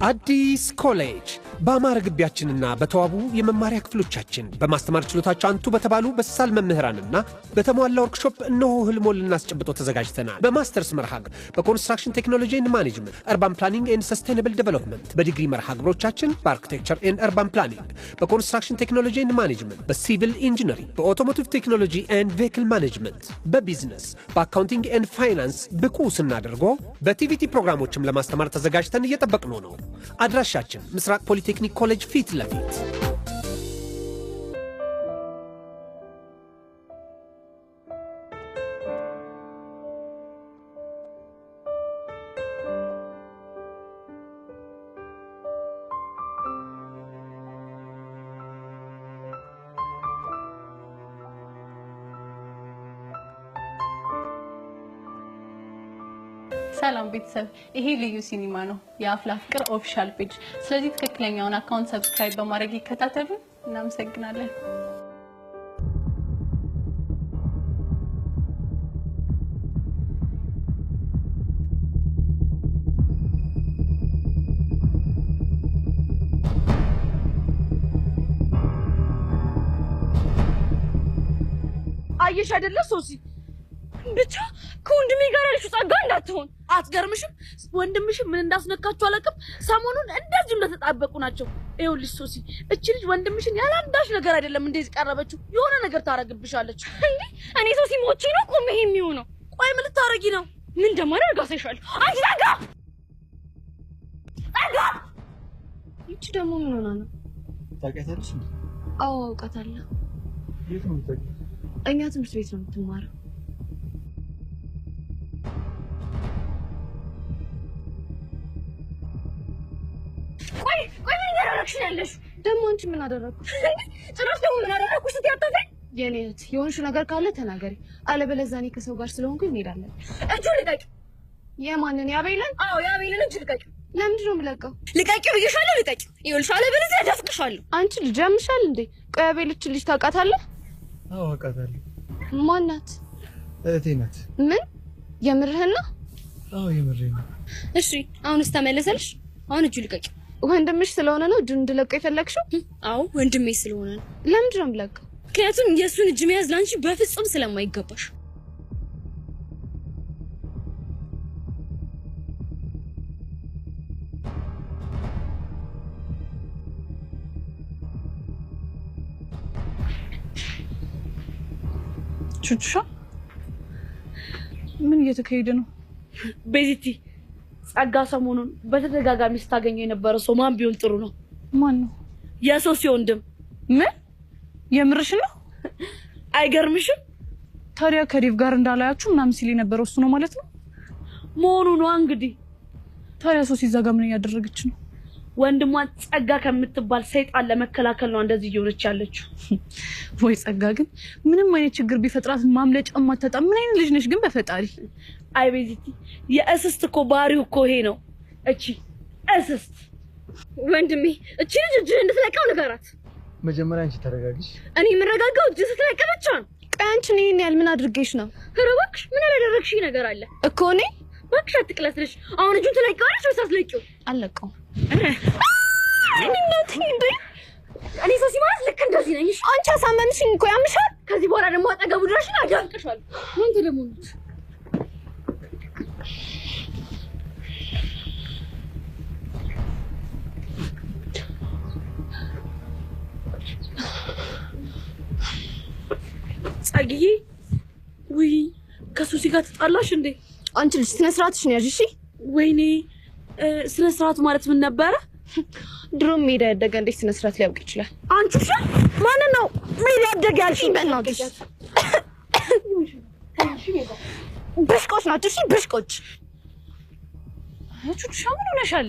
አዲስ ኮሌጅ በአማረ ግቢያችንና በተዋቡ የመማሪያ ክፍሎቻችን በማስተማር ችሎታቸው አንቱ በተባሉ በሳል መምህራንና በተሟላ ወርክሾፕ እነሆ ህልሞን ልናስጨብጦ ተዘጋጅተናል። በማስተርስ መርሃ ግብር በ construction technology and management፣ urban planning and sustainable development፣ በዲግሪ መርሃ ግብሮቻችን በ architecture and urban planning፣ በ construction technology and management፣ በ civil engineering፣ በ automotive technology and vehicle management፣ በ business፣ በ accounting and finance ብቁ ስናደርጎ በ TVET ፕሮግራሞችም ለማስተማር ተዘጋጅተን እየጠበቅነው ነው። አድራሻችን ምስራቅ ፖሊቴክኒክ ኮሌጅ ፊት ለፊት። ሰላም ቤተሰብ፣ ይሄ ልዩ ሲኒማ ነው፣ የአፍላ ፍቅር official page። ስለዚህ ትክክለኛውን account subscribe በማድረግ ይከታተሉ። እናመሰግናለን። አየሽ አይደለ ሶሲ፣ ብቻ ከወንድሜ ጋር ያለችው ጸጋ እንዳትሆን። አትገርምሽም? ወንድምሽም ምን እንዳስነካችሁ አላውቅም። ሰሞኑን እንደዚሁ እንደተጣበቁ ናቸው። ይኸውልሽ ሶሲ፣ እቺ ልጅ ወንድምሽን ያላንዳች ነገር አይደለም እንደዚህ ቀረበችው፣ የሆነ ነገር ታረግብሻለች። እንዴ እኔ ሶሲ ሞቼ ነው ቆሜ ይሄ የሚሆነው? ቆይ ምን ልታረጊ ነው? ምን እንደማደርግ አሳይሻለሁ። አንቺ ጸጋ ጸጋ! ይቺ ደግሞ ምን ሆና ነው? ታውቂያታለሽ እንዴ? አዎ አውቃታለሁ። የት ነው የምታውቂው? እኛ ትምህርት ቤት ነው የምትማረው። ቆይ ቆይ፣ ምን እያደረግሽ ነው ያለሽው? ደግሞ አንቺ ምን አደረግኩሽ? ጭራሽ ደግሞ ምን አደረግኩሽ ስትይ አታፍሪም? የኔ እህት የሆንሽው ነገር ካለ ተናገሪ፣ አለበለዚያ እኔ ከሰው ጋር ስለሆንኩኝ እንሄዳለን። እጁን ልቀቂው። የማንን? የአቤልን? አዎ የአቤልን እጅ ልቀቂው። ለምንድን ነው የምለቀው? ልቀቂው ብዬሻለሁ፣ ልቀቂው። ይኸውልሽ አለበለዚያ እደፍቅሻለሁ። አንቺ ልጅ ያምሻል እንዴ? ቆይ አቤል እችን ልጅ ታውቃታለህ? አዎ አውቃታለሁ። ማናት? እህቴ ናት። ምን የምርህን ነው? አዎ የምሬን ነው። እሺ አሁንስ ተመለሰልሽ? አሁን እጁ ልቀቂው። ወንድምሽ ስለሆነ ነው እጁን እንድለቀው የፈለግሽው? አዎ ወንድሜ ስለሆነ ነው። ለምንድን ነው የምለቀው? ምክንያቱም የእሱን እጅ መያዝ ለአንቺ በፍጹም ስለማይገባሽ። ቹቹሻ ምን እየተካሄደ ነው? ቤዚቲ፣ ጸጋ ሰሞኑን በተደጋጋሚ ስታገኘው የነበረ ሰው ማን ቢሆን ጥሩ ነው? ማን ነው? የሶሲ ወንድም። ምን የምርሽ ነው? አይገርምሽም? ታዲያ ከዴቭ ጋር እንዳላያችሁ ምናምን ሲል የነበረው እሱ ነው ማለት ነው? መሆኑ ነዋ እንግዲህ። ታዲያ ሶሲ እዛ ጋር ምን እያደረገች ነው? ወንድሟን ጸጋ ከምትባል ሰይጣን ለመከላከል ነው እንደዚህ እየሆነች ያለችው። ወይ ጸጋ ግን ምንም አይነት ችግር ቢፈጥራት ማምለጫ ማታጣ ምን አይነት ልጅ ነሽ ግን በፈጣሪ። አይ ቤዚቲ፣ የእስስት እኮ ባህሪው እኮ ይሄ ነው። እቺ እስስት። ወንድሜ እቺ ልጅ እጅህን እንድትለቀው ንገራት። መጀመሪያ አንቺ ተረጋግሽ። እኔ የምረጋጋው እጅ ስትለቅ ብቻ ነው። ቆይ አንቺን ይሄን ያህል ምን አድርጌሽ ነው? ኧረ እባክሽ ምን ያላደረግሽኝ ነገር አለ እኮ እኔ? እባክሽ አትቅለስልሽ። አሁን እጁን ትለቂዋለሽ ወይስ አትለቂውም? አልለቀውም። እኔ ሶሲ ማለት ልክ እንደዚህ ነኝ። እሺ አንቺ አሳመንሽኝ እኮ ያምሻል። ከዚህ በኋላ ደግሞ አጠገቡ ድረሽን አዳንቅሻለሁ። አንተ ደግሞ ነው ጸግዬ፣ ውይ ከሶሲ ጋር ተጣላሽ እንዴ? አንቺ ልጅ ስነ ስርዓትሽን ያዥ እሺ። ወይኔ ስነ ስርዓቱ ማለት ምን ነበረ? ድሮም ሜዳ ያደገ እንዴት ስነ ስርዓት ሊያውቅ ይችላል? አንቺ ውሻ፣ ማንን ነው ሜዳ ያደገ ያልሽኝ? በእናትሽ ብሽቆች ናቸው። እሺ ብሽቆች። ቹቹሻ ምን ሆነሻል?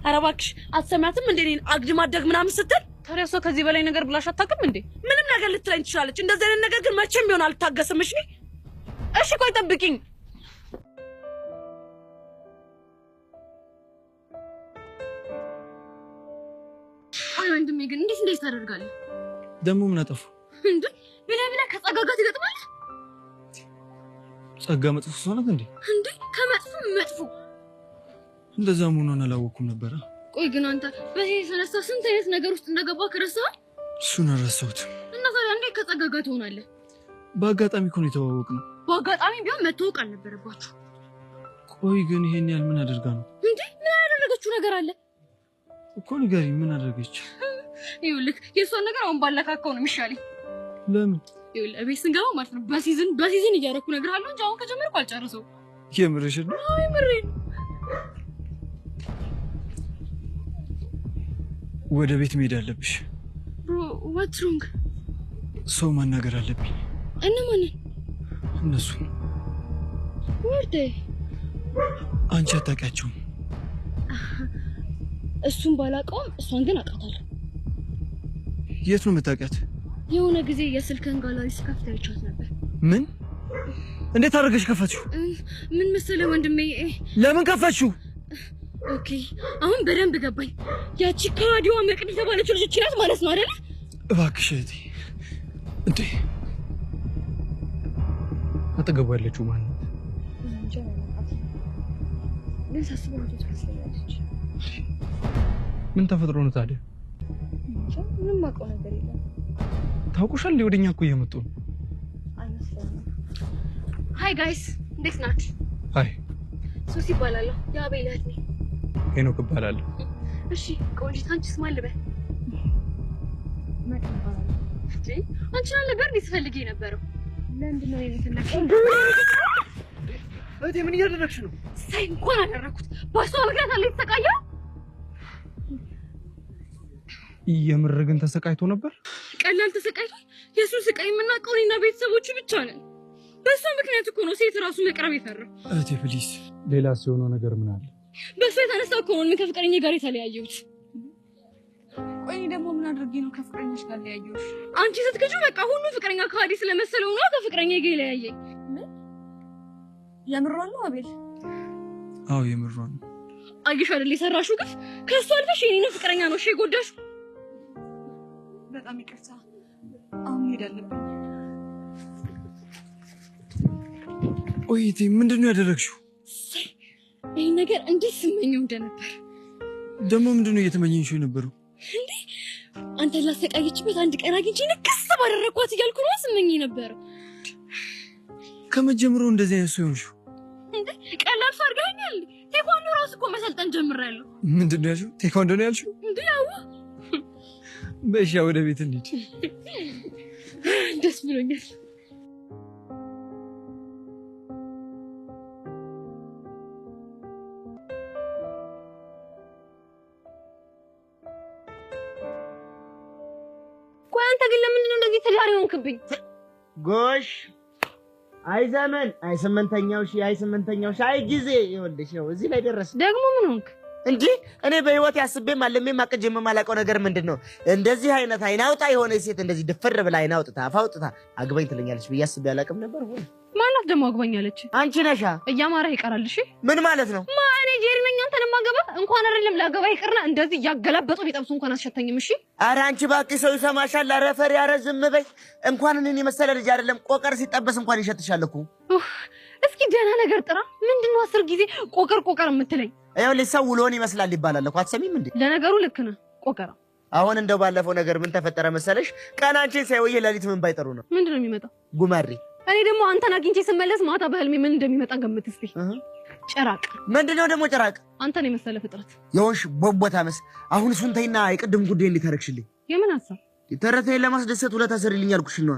ኧረ እባክሽ አትሰሚያትም እንዴ እኔን አግድም አደግ ምናምን ስትል? ታዲያ እሷ ከዚህ በላይ ነገር ብላሽ አታውቅም እንዴ? ምንም ነገር ልትለኝ ትችላለች። እንደዚህ አይነት ነገር ግን መቼም ቢሆን አልታገስም። እሺ እሺ ቆይ ጠብቂኝ። ቆይ ወንድሜ ግን እንዴት እንዴት ታደርጋለህ ደግሞ ምን አጠፉ? እንዴ? ብለህ ብለህ ከጸጋ ጋር ትገጥማለህ ጸጋ መጥፎ ሰው ናት እንዴ? እንዴ? ከመጥፎ መጥፎ እንደዛ መሆኗን አላወኩም ነበረ። ቆይ ግን አንተ በዚህ የተነሳ ስንት አይነት ነገር ውስጥ እንደገባ ከረሳህ? እሱን አልረሳሁትም። እና ታዲያ እንዴት ከጸጋ ጋር ትሆናለህ? በአጋጣሚ እኮ ነው የተዋወቅነው። በአጋጣሚ ቢሆን መተዋወቅ አልነበረባችሁ። ቆይ ግን ይሄን ያህል ምን አድርጋ ነው እንዴ? ምን ያደረገችው ነገር አለ እኮ? ንገሪኝ፣ ምን አደረገች? ይኸውልህ የእሷን ነገር አሁን ባለካካው ነው የሚሻለኝ። ለምን? ይኸውልህ እቤት ስንገባ ማለት ነው በ season በ season እያደረኩ እነግርሃለሁ እንጂ አሁን ከጀመርኩ አልጨርሰውም። የምርሽን ነው? አዎ የምሬን። ወደ ቤት መሄድ አለብሽ። Bro what's wrong? ሰው ማናገር አለብኝ። እነማንን? እነሱ። ወርዴ አንቺ አታውቂያቸውም። እሱን ባላውቀውም እሷን ግን አውቃታለሁ። የት ነው የምታውቂያት? የሆነ ጊዜ የስልክህን ጋላሪ ስከፍት አይቻት ነበር። ምን? እንዴት አድርገሽ ከፈትሽው? ምን መሰለህ ወንድሜ። ለምን ከፈትሽው? Okay አሁን በደንብ ገባኝ። ያቺ ከሃዲዋ መቅዲ የተባለችው ልጅ ናት ማለት ነው አይደለ? እባክሽ እህቴ። እንዴ አጠገቧ ያለችው ማን ናት? ግን ሳስበው እህቱ ትመስለኛለች። ምን ተፈጥሮ ነው ታዲያ? ምንም አውቀው ነገር የለም። ታውቁሻል? ወደኛ እኮ እየመጡ ነው። አይመስለኝም። Hi guys እንዴት ናችሁ? Hi ሱሲ እባላለሁ፣ የአቤል እህት ነኝ። ሄኖክ እባላለሁ። እሺ ቆንጂት፣ አንቺስ ማን ልበል? መቅዲ እባላለሁ። እንዴ አንቺን አልነበር እንዴ ስፈልግ የነበረው? ለምንድን ነው እኔን የፈለግሽኝ? እህቴ ምን እያደረግሽ ነው? ሳይ እንኳን አደረኩት። በእሷ ምክንያት አለ የተሰቃየው። የምር ግን ተሰቃይቶ ነበር? ቀላል ተሰቃይቷል። የእሱን ስቃይ የምናውቀው እኔና ቤተሰቦቹ ብቻ ነን። በእሷ ምክንያት እኮ ነው ሴት ራሱ መቅረብ የፈራው። እህቴ please። ሌላስ የሆነው ነገር ምን አለ? በእሷ የተነሳ እኮ ነው ከፍቅረኛ ጋር የተለያየሁት። ቆይ ደግሞ ምን አድርጌ ነው ከፍቅረኛሽ ጋር ለያየሁሽ? አንቺ ስትክጂው በቃ ሁሉ ፍቅረኛ ከሃዲ ስለመሰለው ነው ከፍቅረኛ ጋር የለያየኝ። ምን የምሯን ነው አቤል? አዎ የምሯን ነው። አየሽ አይደል የሰራሽው ግፍ? ከእሱ አልፈሽ የኔን ፍቅረኛ ነው እሺ የጎዳሽው። በጣም ይቅርታ፣ አሁን መሄድ አለብኝ። ቆይ እህቴ ምንድን ነው ያደረግሽው? ይህ ነገር እንዴት ስመኘው እንደነበር። ደግሞ ምንድን ነው እየተመኘሽው የነበረው? እንዴ አንተ ላሰቃየችበት አንድ ቀን አግኝቼ ንክስ ባደረኳት እያልኩ ነው ስመኝ የነበረው። ከመጀመሩ እንደዚህ አይነት ሰው የሆንሽው? እንዴ ቀላል ሰው አድርገኸኛል። ቴኳንዶ ራሱ እኮ መሰልጠን ጀምሬያለሁ። ምንድን ነው ያልሽው? ቴኳንዶ ነው ያልሽው? እንዴ ያው በእሺ ወደ ቤት እንሂድ። ደስ ብሎኛል። ቆይ አንተ ግን ለምንድን ነው እንደዚህ ትዳር የሆንክብኝ? ጎሽ አይ ዘመን፣ አይ ስምንተኛው ሺህ፣ አይ ስምንተኛው ሺህ፣ አይ ጊዜ። ይኸውልሽ ነው እዚህ ላይ ደረስን። ደግሞ ምን ሆንክ እንጂ እኔ በህይወት ያስቤም አለሜም አቅጄም የማላውቀው ነገር ምንድን ነው እንደዚህ አይነት አይን አውጣ የሆነ ሴት እንደዚህ ድፍር ብላ አይን አውጥታ አፍ አውጥታ አግባኝ ትለኛለች ብዬ አስቤ አላውቅም ነበር። ሆነ ማናት ደግሞ አግባኝ አለች? አንቺ ነሻ። እያማረህ ይቀራል። እሺ ምን ማለት ነው? ማ እኔ ጄሪ ነኝ አንተን የማገባ? እንኳን አይደለም ላገባ ይቅርና እንደዚህ እያገላበጡ ቢጠብሱ እንኳን አስሸተኝም። እሺ ኧረ አንቺ እባክሽ ሰው ይሰማሻል። ኧረ ፈሪ፣ ኧረ ዝም በይ። እንኳን እኔን የመሰለ ልጅ አይደለም ቆቀር ሲጠበስ እንኳን ይሸትሻል እኮ። እስኪ ደህና ነገር ጥራ። ምንድነው 10 ጊዜ ቆቀር ቆቀር የምትለኝ? ይኸውልሽ ሰው ውሎን ይመስላል ይባላል እኮ አትሰሚም እንዴ? ለነገሩ ልክ ነህ። ቆቀራ አሁን እንደው ባለፈው ነገር ምን ተፈጠረ መሰለሽ? ቀን አንቺን ሳይውዬ ሌሊት ምን ባይጠሩ ነው ምንድነው የሚመጣው? ጉማሬ። እኔ ደግሞ አንተን አግኝቼ ስመለስ ማታ በህልሜ ምን እንደሚመጣ ገምት እስቲ። ጭራቅ። ምንድነው ደግሞ ጭራቅ? አንተን የመሰለ ፍጥረት የሆንሽ ቦቦታ መስ። አሁን እሱን ተይና የቅድም ጉዳይ እንዴት አደረግሽልኝ? የምን ሀሳብ? ተረቴን ለማስደሰት ውለታ ሰሪልኝ አልኩሽ ነው።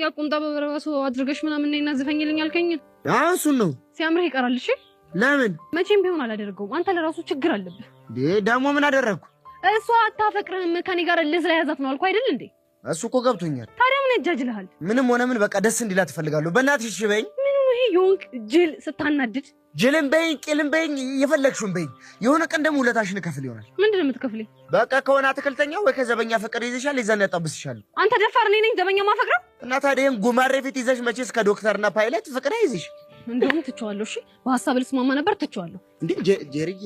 ያ ቁምጣ በበረባሶ አድርገሽ ምናምን ነይና ዝፈኝልኝ አልከኝ። አዎ እሱን ነው። ሲያምርህ ይቀራል። እሺ ለምን? መቼም ቢሆን አላደርገውም። አንተ ለራሱ ችግር አለብህ። እንዴ ደግሞ ምን አደረግኩ? እሷ አታፈቅርህም ከኔ ጋር እልህ ስለያዛት ነው አልኩህ አይደል እንዴ? እሱ እኮ ገብቶኛል። ታዲያ ምን ያጃጅልሃል? ምንም ሆነ ምን በቃ ደስ እንዲላት እፈልጋለሁ። በእናትሽ እሺ በይኝ። ምን ነው ይሄ የሆንክ ጅል ስታናድድ? ጅልም በይኝ ቂልም በይኝ የፈለግሽውን በይኝ። የሆነ ቀን ደግሞ ውለታሽን እከፍል ይሆናል። ምንድን ነው የምትከፍለኝ? በቃ ከሆነ አትክልተኛ ወይ ከዘበኛ ፍቅር ይዘሻል፣ የዛን ያጣብስሻል። አንተ ደፋር፣ እኔ ነኝ ዘበኛ ማፈቅረው? እና ታዲያ ይሄን ጉማሬ ፊት ይዘሽ መቼስ ከዶክተርና ፓይለት ፍቅር አይዝሽ። እንደውም ትቼዋለሁ። እሺ በሀሳብ ልስማማ ነበር፣ ትቼዋለሁ። እንዴ ጀርዬ፣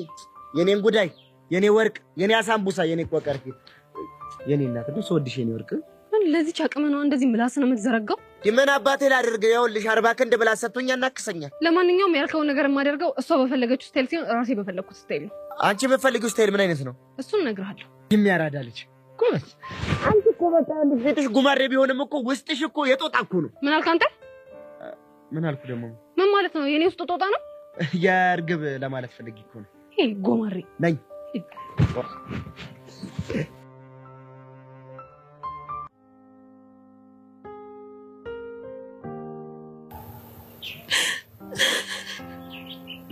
የኔን ጉዳይ፣ የኔ ወርቅ፣ የኔ አሳምቡሳ፣ የኔ ቆቀር ፊት፣ የኔ እናት እንደው ስወድሽ የኔ ወርቅ። ምን ለዚች አቅም ነው እንደዚህ ምላስ ነው የምትዘረጋው? ምን አባቴ ላድርግ? ይኸውልሽ 40 ክንድ ብላ ሰጥቶኛ እናክሰኛል። ለማንኛውም ያልከውን ነገር የማደርገው እሷ በፈለገችው style ሲሆን ራሴ በፈለግኩት style ነው። አንቺ በፈለጊው style ምን አይነት ነው? እሱን እነግርሃለሁ። የሚያራዳ ልጅ ጎበዝ። አንቺ እኮ በቃ ፊትሽ ጉማሬ ቢሆንም እኮ ውስጥሽ እኮ የጦጣ እኮ ነው። ምን አልክ አንተ? ምን አልኩ ደግሞ? ምን ማለት ነው? የኔ ውስጥ ጦጣ ነው? የእርግብ ለማለት ፈልጌ እኮ ነው። ይሄ ጉማሬ ነኝ።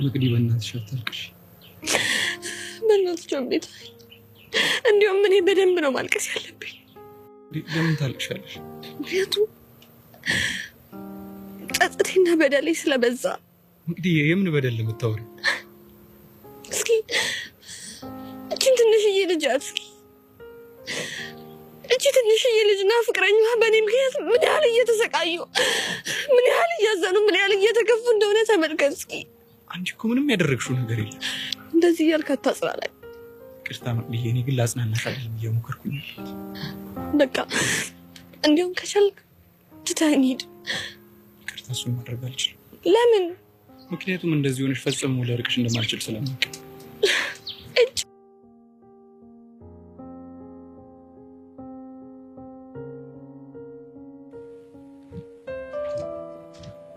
መቅዲ በእናትሽ አታልቅሽ። በእናትሽ እንዴት እንዲያውም እኔ በደንብ ነው ማልቀስ ያለብኝ። ለምን ታልቅሻለሽ? ምክንያቱም ጸጸቴና በደሌ ስለበዛ። መቅዲ የምን በደል የምታወሪው? እስኪ እቺን ትንሽዬ ልጅ እስኪ እቺ ትንሽዬ ልጅና ፍቅረኛዋ በእኔ ምክንያት ምን ያህል እየተሰቃዩ፣ ምን ያህል እያዘኑ፣ ምን ያህል እየተከፉ እንደሆነ ተመልከት እስኪ። አንቺ እኮ ምንም ያደረግሽው ነገር የለም። እንደዚህ እያልክ አታጽናናኝ። ይቅርታ መቅዲዬ፣ እኔ ግን ላጽናናሽ አይደለም እየሞከርኩኝ ያለሁት። በቃ እንዲያውም ከቻልክ ትተኸኝ ሂድ። ይቅርታ፣ እሱን ማድረግ አልችልም። ለምን? ምክንያቱም እንደዚህ ሆነሽ ፈጽሞ ላርቅሽ እንደማልችል ስለማውቅ። እጅ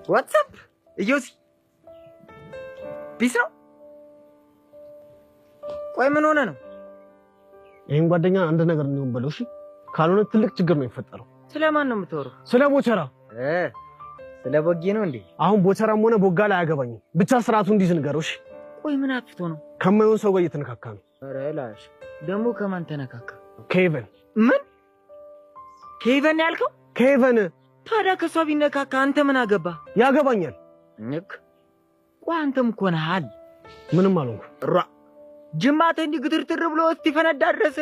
What's up ኢዮሲ፣ peace ነው? ቆይ ምን ሆነ ነው? ይሄን ጓደኛ አንድ ነገር እንዲሆን በለው እሺ። ካልሆነ ትልቅ ችግር ነው የሚፈጠረው። ስለማን ነው የምትወረው? ስለ ቦቸራ። ስለ ቦጌ ነው እንዴ? አሁን ቦቸራም ሆነ ቦጋ ላይ አያገባኝም። ብቻ ስርዓቱ እንዲይዝ ንገረው እሺ። ቆይ ምን አጥፍቶ ነው? ከማይሆን ሰው ጋር እየተነካካ ነው። ኧረ ላሽ ደግሞ ከማን ተነካካ? ከሄቨን። ምን ከሄቨን ያልከው? ከሄቨን። ታዲያ ከሷ ቢነካካ አንተ ምን አገባ? ያገባኛል። ንክ ቆይ አንተም እኮ ነህ አል። ምንም አልሆንኩም። ራ ጅማትህ እንዲህ ግትርትር ብሎ እስኪፈነዳ ድረስ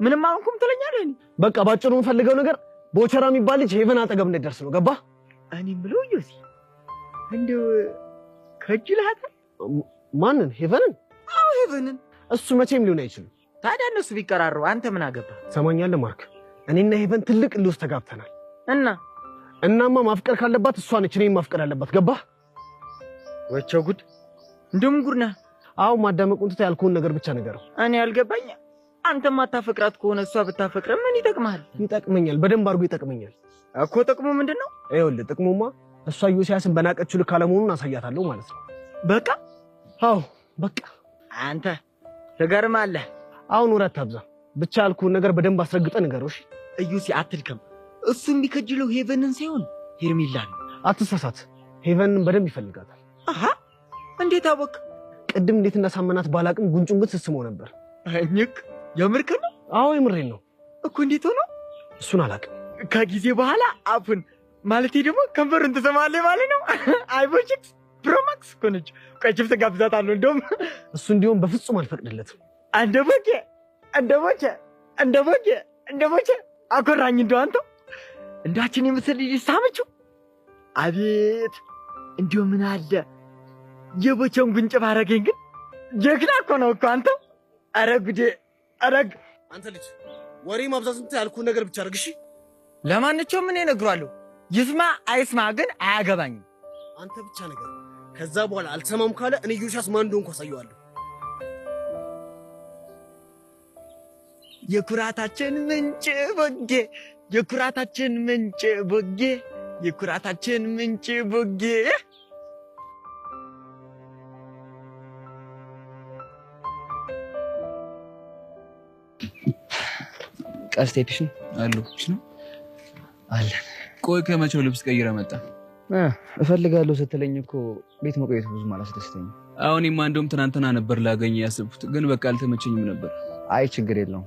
ምንም አልሆንኩም ትለኛለህ? በቃ ባጭሩ የምፈልገው ነገር ቦቸራ የሚባል ልጅ ሄቨን አጠገብ እንዳይደርስ ነው። ገባ? እኔ የምለው ዮሲ እንደው ከጅልሃታል። ማንን? ሄቨንን? አዎ ሄቨንን። እሱ መቼም ሊሆን አይችልም። ታዲያ እነሱ ቢቀራረቡ አንተ ምን አገባ? ሰማኛለህ ማርክ፣ እኔና ሄቨን ትልቅ እልህ ውስጥ ተጋብተናል። እና እናማ ማፍቀር ካለባት እሷ ነች እኔን ማፍቀር ያለባት። ገባ? ወቸው ጉድ! እንደውም ጉድ ነህ። አዎ ማዳመቁን ትተህ ያልኩህን ነገር ብቻ ንገረው። እኔ ያልገባኝ አንተ ማታፈቅራት ከሆነ እሷ ብታፈቅር ምን ይጠቅምሃል? ይጠቅመኛል፣ በደንብ አድርጎ ይጠቅመኛል እኮ። ጥቅሙ ምንድን ነው? ይኸውልህ ጥቅሙማ እሷ ዮሲያስን በናቀችው ልክ አለመሆኑን አሳያታለሁ ማለት ነው። በቃ አዎ በቃ። አንተ ትገርማለህ። አሁን ወሬ አታብዛ፣ ብቻ ያልኩህን ነገር በደንብ አስረግጠህ ንገረው እሺ። እዩሲ አትድከም። እሱ የሚከጅለው ሄቨንን ሳይሆን ሄርሜላን ነው። አትሳሳት፣ ሄቨንን በደንብ ይፈልጋታል። አሃ እንዴት አወቅ? ቅድም እንዴት እንዳሳመናት ባላቅም ጉንጩን ግን ስስመው ነበር። እኝክ የምርክን ነው? አዎ የምሬን ነው እኮ። እንዴት ሆኖ? እሱን አላቅም። ከጊዜ በኋላ አፉን ማለቴ ደግሞ ከንፈሩን ትሰማለህ ማለት ነው። iPhone 6 Pro Max እኮ ነች። ቆይ ችፕስ ጋብዛታለሁ። እንደውም እሱ እንዲሆን በፍጹም አልፈቅድለትም። እንደ ቦቼ እንደ ቦቼ እንደ ቦቼ እንደ ቦቼ አኮራኝ። እንደው አንተው እንዳችን የመሰል ልጅ ሳመችው። አቤት እንዲሁ ምን አለ የቦቼውን ጉንጭ ባረገኝ። ግን ጀግና እኮ ነው እኮ አንተው። ኧረ ጉዴ! ኧረ አንተ ልጅ ወሬ ማብዛት እንትን ያልኩህን ነገር ብቻ አድርግ እሺ። ለማንኛውም እኔ እነግረዋለሁ። ይስማ አይስማ ግን አያገባኝም። አንተ ብቻ ነገር ከዛ በኋላ አልሰማም ካለ እኔ ዮሲያስ ማን እንደሆንኩ አሳየዋለሁ። የኩራታችን ምንጭ ቦጌ፣ የኩራታችን ምንጭ ቦጌ፣ የኩራታችን ምንጭ ቦጌ። ቀስቴ peace ነው አሉ peace ነው አለን። ቆይ ከመቼው ልብስ ቀይረ መጣ? እፈልጋለሁ ስትለኝ እኮ ቤት መቆየቱ ብዙም አላስደስተኝም። አሁን እኔማ እንደውም ትናንትና ነበር ላገኘ ያሰብኩት፣ ግን በቃ አልተመቸኝም ነበር። አይ ችግር የለውም።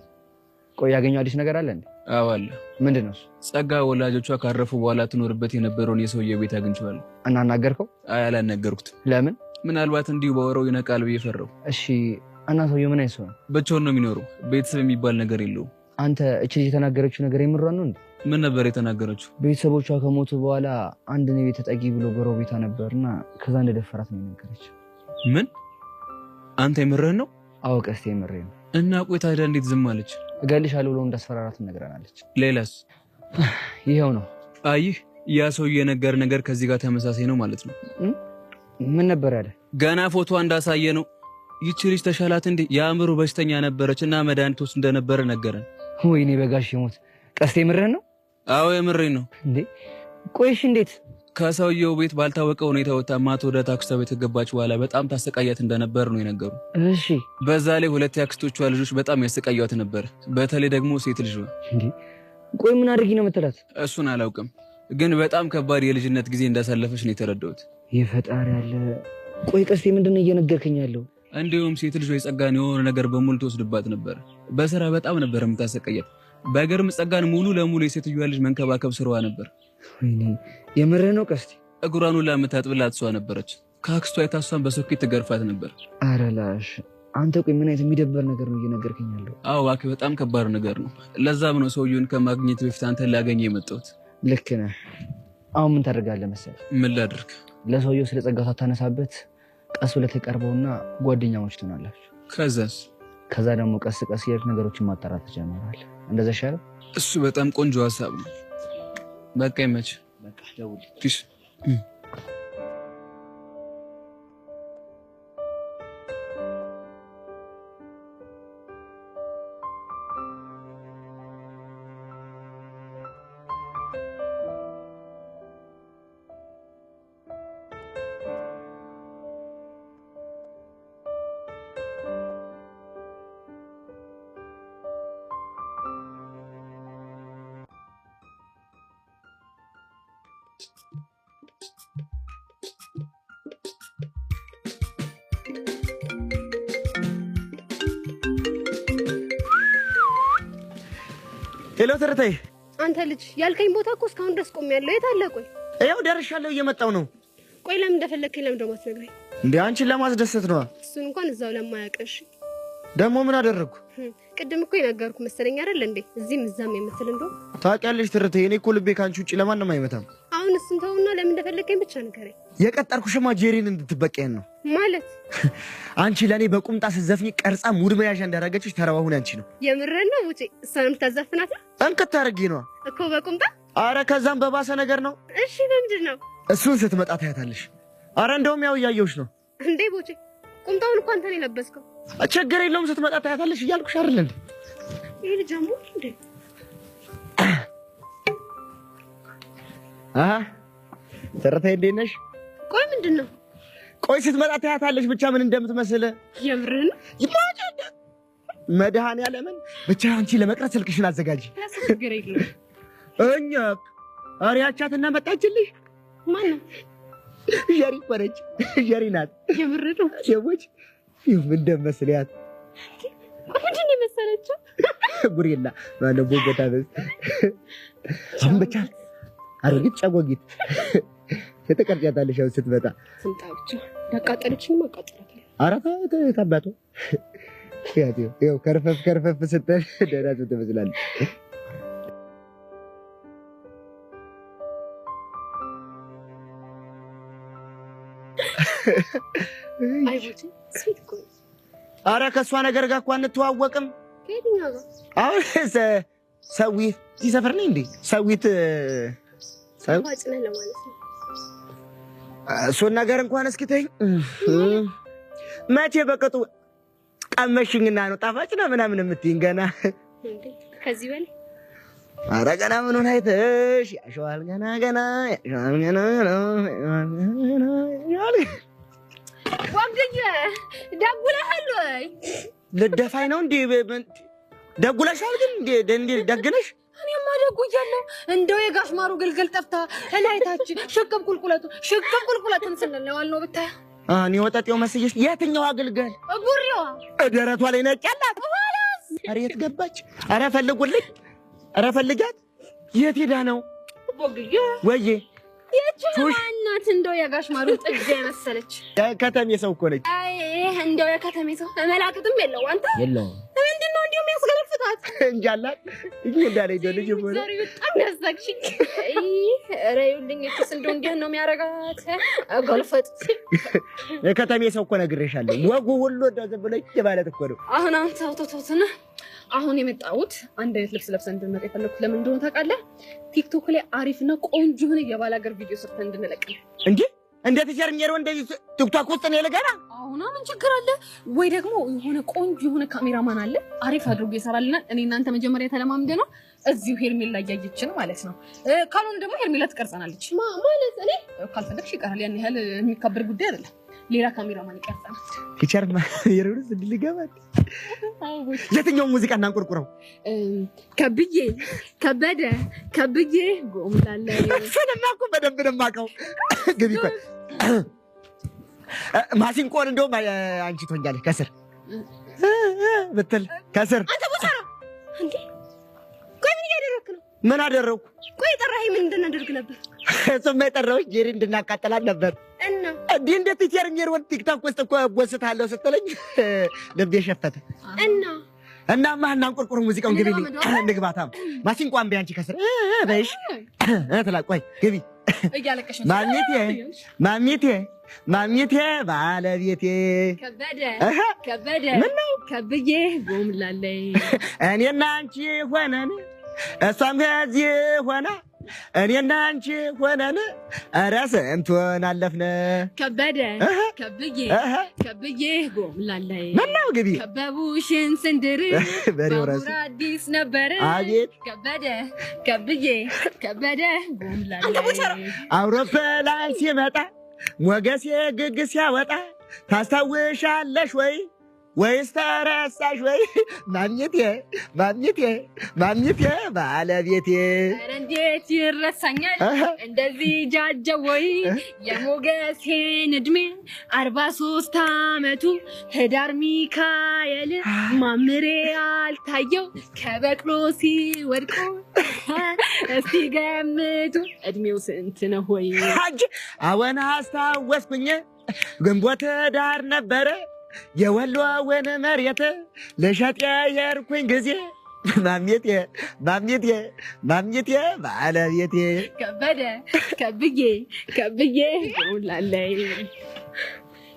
ቆይ ያገኘው አዲስ ነገር አለ እንዴ? አዎ አለ። ምንድን ነው እሱ? ጸጋ ወላጆቿ ካረፉ በኋላ ትኖርበት የነበረውን የሰውዬው ቤት አግኝቼዋለሁ። እና አናገርከው? አይ አላናገርኩትም። ለምን? ምናልባት እንዲሁ ባወራው ይነቃል ብዬ ፈራሁ። እሺ እና ሰውዬው ምን አይነት ሰው ነው? ብቻውን ነው የሚኖረው። ቤተሰብ የሚባል ነገር የለውም። አንተ እቺ ልጅ የተናገረችው ነገር የምሯን ነው እንዴ? ምን ነበር የተናገረችው? ቤተሰቦቿ ከሞቱ በኋላ አንድ ነው ቤት ተጠጊ ብሎ ጎረቤቷ ነበርና ከዛ እንደደፈራት ነው የነገረችው። ምን? አንተ የምርህን ነው? አዎ ቀስቴ የምሬን ነው። እና ቆይ ታዲያ እንዴት ዝም አለች? እገልሻለሁ ብሎ እንዳስፈራራት ነግራናለች። ሌላስ? ይኸው ነው። አይህ ያ ሰውዬ የነገር ነገር ከዚህ ጋር ተመሳሳይ ነው ማለት ነው። ምን ነበር ያለ? ገና ፎቶ እንዳሳየ ነው። ይቺ ልጅ ተሻላት እንዴ? የአእምሮ በሽተኛ ነበረች እና መድኃኒት ውስጥ እንደነበረ ነገረን። ወይኔ በጋሽ ሞት። ቀስቴ የምርህን ነው? አዎ የምሬን ነው። እንዴ ቆይሽ፣ እንዴት? ከሰውየው ቤት ባልታወቀ ሁኔታ ወጥታ ማታ ወደ ታክስቷ ቤት ከገባች በኋላ በጣም ታሰቃያት እንደነበር ነው የነገሩ። እሺ። በዛ ላይ ሁለት የአክስቶቿ ልጆች በጣም ያሰቃያት ነበር፣ በተለይ ደግሞ ሴት ልጇ። እንዴ ቆይ ምን አድርጊ ነው የምትላት? እሱን አላውቅም፣ ግን በጣም ከባድ የልጅነት ጊዜ እንዳሳለፈች ነው የተረዳሁት። የፈጣሪ ያለ። ቆይ ቀስቴ ምንድን ነው እየነገርከኝ ያለው? እንዲሁም ሴት ልጇ የጸጋን የሆነ ነገር በሙሉ ትወስድባት ነበር። በስራ በጣም ነበር የምታሰቃያት። በገርም ጸጋን ሙሉ ለሙሉ የሴትዮዋ ልጅ መንከባከብ ስራዋ ነበር። ወይኔ የምርህ ነው ቀስቴ? እግሯን ሁላ የምታጥብላት እሷ ነበረች። ከአክስቷ የታሷን በሶኬት ትገርፋት ነበር። ኧረ ላሽ አንተ፣ ቆይ ምን አይነት የሚደበር ነገር ነው እየነገርከኝ ያለው? አዎ እባክህ፣ በጣም ከባድ ነገር ነው። ለዛም ነው ሰውየውን ከማግኘት በፊት አንተን ላገኘ የመጣሁት። ልክ ነህ። አሁን ምን ታደርጋለህ መሰለህ? ምን ላድርግ? ለሰውየው ስለ ጸጋ ሳታነሳበት ቀስ ብለህ ተቀርበውና ጓደኛሞች ትሆናላችሁ። ከዛስ? ከዛ ደግሞ ቀስ ቀስ እያልክ ነገሮችን ማጣራት ትጀምራለህ። እንደዛ ይሻላል። እሱ በጣም ቆንጆ ሀሳብ ነው። በቃ ይመችህ። በቃ ደውል። Peace። Hello ትርተይ፣ አንተ ልጅ ያልከኝ ቦታ እኮ እስካሁን ድረስ ቆሜያለሁ። የት አለ? ቆይ ይኸው ደርሻለሁ፣ እየመጣሁ ነው። ቆይ ለምን እንደፈለግከኝ ለምን ደግሞ አትነግረኝ? እንዴ አንቺን ለማስደሰት ነዋ። እሱን እንኳን እዛው ለማያውቅሽ። ደግሞ ምን አደረግኩ? ቅድም እኮ የነገርኩ መሰለኝ አይደል እንዴ? እዚህም እዛም የምትል እንደው ታውቂያለሽ ትርተይ፣ እኔ እኮ ልቤ ከአንቺ ውጭ ለማንም አይመታም። አሁን እሱን ተውና ለምን እንደፈለግከኝ ብቻ ንገረኝ። የቀጠርኩሽማ ጄሪን እንድትበቀየን ነው። ማለት አንቺ ለእኔ በቁምጣ ስትዘፍኝ ቀርጻ mood መያዣ እንዳደረገችሽ ተረባሁን አንቺ ነው። የምርህን ነው ቡጬ? እሷን የምታዘፍናት ነው እንክት አድርጊ ነዋ እኮ በቁምጣ። አረ ከዛም በባሰ ነገር ነው። እሺ በምንድን ነው? እሱን ስትመጣ ታያታለሽ። አረ እንደውም ያው እያየሁሽ ነው። እንዴ ቡጬ ቁምጣውን እኮ አንተ ነው የለበስከው። ችግር የለውም ስትመጣ ታያታለሽ እያልኩሽ አይደል እንዴ? ይሄ ልጅ አሞት እንዴ? አሃ ትርተይ እንዴት ነሽ? ቆይ ምንድን ነው? ቆይ ስትመጣ ታያታለሽ ብቻ ምን እንደምትመስል። የምርህን ነው? መድኃኒዓለምን ብቻ አንቺ ለመቅረት ስልክሽን አዘጋጂ። ችግር የለውም። እኛ ኧረ ያቻትና መጣችልሽ። ማነው? ጀሪ እኮ ነች። ጀሪ ናት። የምርህን ነው? ሰዎች ይኸው እንደመስል ያት ምንድን ነው የመሰለችው? ጉሬላ ማነው ቦጎታ በስ አሁን ብቻ አሮጊት ጨጎጊት ተቀርጫታለሽ። አሁን ስትመጣ ትምጣ ብቻ። ያቃጠለችኝም አቃጥላታለሁ። ኧረ ተው ታባቱ ያት ይኸው ከርፈፍ ከርፈፍ ስትል ደህና ሰው ትመስላለች። አይ ቡጬ sweet እኮ ነው። ኧረ ከእሷ ነገር ጋር እኮ አንተዋወቅም። ከየትኛው ጋር? አሁን ሰዊት እዚህ ሰፈር ነኝ እንዴ? ሰዊት ጣፋጭ ነህ ለማለት ነው። እሱን ነገር እንኳን እስኪ ተይኝ። መቼ በቅጡ ቀመሽኝና ነው ጣፋጭ ነው ምናምን የምትይኝ? ገና እንዴ ከዚህ በላይ ኧረ ገና ምኑን አይተሽ ያሸዋል። ገና ገና ያሸዋል። ገና ገና ያሸዋል። ወግዬ ደጉለሃል ወይ? ልደፋኝ ነው እንዴ? ደጉለሻል ግን እንዴ? እንዴ ደግነሽ? እኔማ ደጉያለሁ። እንደው የጋሽ ማሩ ግልግል ጠፍታ እላይታች ሽቅብ ቁልቁለቱ ሽቅብ ቁልቁለቱን ስንል ነው ያልነው ብታይ። እኔ ወጠጤው መስዬሽ? የትኛው አገልጋል? ቡሪዋ ደረቷ ላይ ነጭ አላት። ኧረ የት ገባች? ኧረ ፈልጉልኝ፣ ኧረ ፈልጋት። የት ሄዳ ነው? ወግዬ ወዬ ይህች ማናት? እንደው የጋሽ ማሩ ጥጃ የመሰለች ከተሜ ሰው እኮ ነች። አይ እንደው የከተሜ ሰው መላቅጥም የለው አንተ የለውም። ምንድን ነው እንዲሁ የሚያስገለፍታት? እንጃላት እንጂ እንዳለኝ ልጅ እኮ ነው። ዛሬ በጣም ያሳቅሽኝ። አይ ኧረ ይኸውልኝ እችስ እንደው እንዲህ ነው የሚያደርጋት ገልፈጥ። የከተሜ ሰው እኮ ነግሬሻለሁ። ወጉ ሁሉ እንደው ዝም ብሎ ማለት እኮ ነው። አሁን አንተ ተውተውትና አሁን የመጣሁት አንድ አይነት ልብስ ለብሰን እንድንመጣ የፈለኩት ለምን እንደሆነ ታውቃለህ? ቲክቶክ ላይ አሪፍና ቆንጆ የሆነ የባላገር ቪዲዮ ሰርተን እንድንለቅ ነው። እንዴ እንደ teacher ሜሮን እንደዚህ ቲክቶክ ውስጥ ነው ልገባ? አሁና ምን ችግር አለ? ወይ ደግሞ የሆነ ቆንጆ የሆነ ካሜራማን አለ፣ አሪፍ አድርጎ ይሰራልናል። እኔ እናንተ መጀመሪያ ተለማምደ ነው እዚሁ ሄርሜላ እያየችን ማለት ነው። ካልሆነ ደግሞ ሄርሜላ ትቀርጸናለች ማለት እኔ ካልፈለግሽ ይቀራል። ያን ያህል የሚካበር ጉዳይ አይደለም። ሌላ ካሜራማን ይቀርጸናል። teacher ሜሮን ልገባ? የትኛውን ሙዚቃ እናንቆርቁረው? ከብዬ ከበደ ከብዬ ጎምላለ። እሱንማ እኮ በደንብ ነው የማውቀው። ግቢ እኮ ማሲንቆን እንደውም አንቺ ትሆኛለሽ ከስር ብትል ከስር። አንተ ቦቻራ እንዴ! ቆይ ምን እያደረክ ነው? ምን አደረኩ? ቆይ የጠራኸኝ ምን እንድናደርግ ነበር? እሱማ የጠራሁሽ ጄሪ እንድናቃጥላት ነበር። እና እንዲህ እንደ teacher ሜሮን ቲክቶክ ውስጥ እኮ ጎስታለሁ ስትለኝ ልቤ ሸፈተ። እና እናማ እናንቆርቁር ሙዚቃውን። ግቢልኝ እንግባታ። ማሲንቆ አንቢ አንቺ ከስር በይሽ ትላ። ቆይ ግቢ። እያለቀሽ ማሚቴ ማሚቴ ማሚቴ ባለቤቴ ከበደ ከበደ ምነው ከብዬ ጎምላለይ። እኔና አንቺ ሆነን እሷም ከዚህ ሆና እኔና አንቺ ሆነን ኧረ ስንቱን አለፍን። ከበደ ከብዬ ከብዬ ጎምላለይ። ምነው ግቢ። ከበቡሽን ስንድር በሬው ራሱ ባቡር አዲስ ነበር። አቤት። ከበደ ከብዬ ከበደ ጎምላለይ። አንተ ቦቻራ አውሮፕላን ሲመጣ ሞገሴ ግግ ሲያወጣ ታስታውሻለሽ ወይ ወይስ ተረሳሽ ወይ? ማሚቴ ማሚቴ ማሚቴ ባለቤቴ። ኧረ እንዴት ይረሳኛል እንደዚህ ጃጀ ወይ የሞገሴን እድሜ 43 ዓመቱ ህዳር ሚካኤል ማምሬ አልታየው ከበቅሎ ሲወድቁ እስቲ ገምቱ እድሜው ስንት ነው ወይ? ሐጅ አወን አስታወስኩኝ ግንቦት ዳር ነበረ የወሎውን መሬት ልሸጥ የሄድኩኝ ጊዜ ማሚቴ ማሚቴ ማሚቴ ባለቤቴ። ከበደ ከብዬ ከብዬ ጎምላለይ።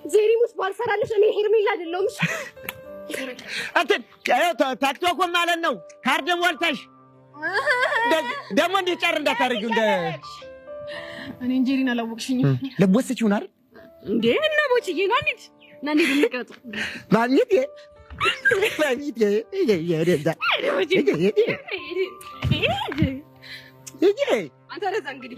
ጄሪ ሙት ባልሰራልሽ እኔ ሄርሜላ አይደለሁም። እሺ እንትን ቲክቶኩን ማለት ነው ካርድ ሞልተሽ ደግሞ እንዲህ ጨር እንዳታደርጊው እንደ እኔ እንጀሪን አላወቅሽኝም። ልትወስጂው ነው አይደል? እንዴ እና ቦችዬ ና እንሂድ ና እንሂድ እንቅረጥ። ማሚቴ ማሚቴ አንተ ረዛ እንግዲህ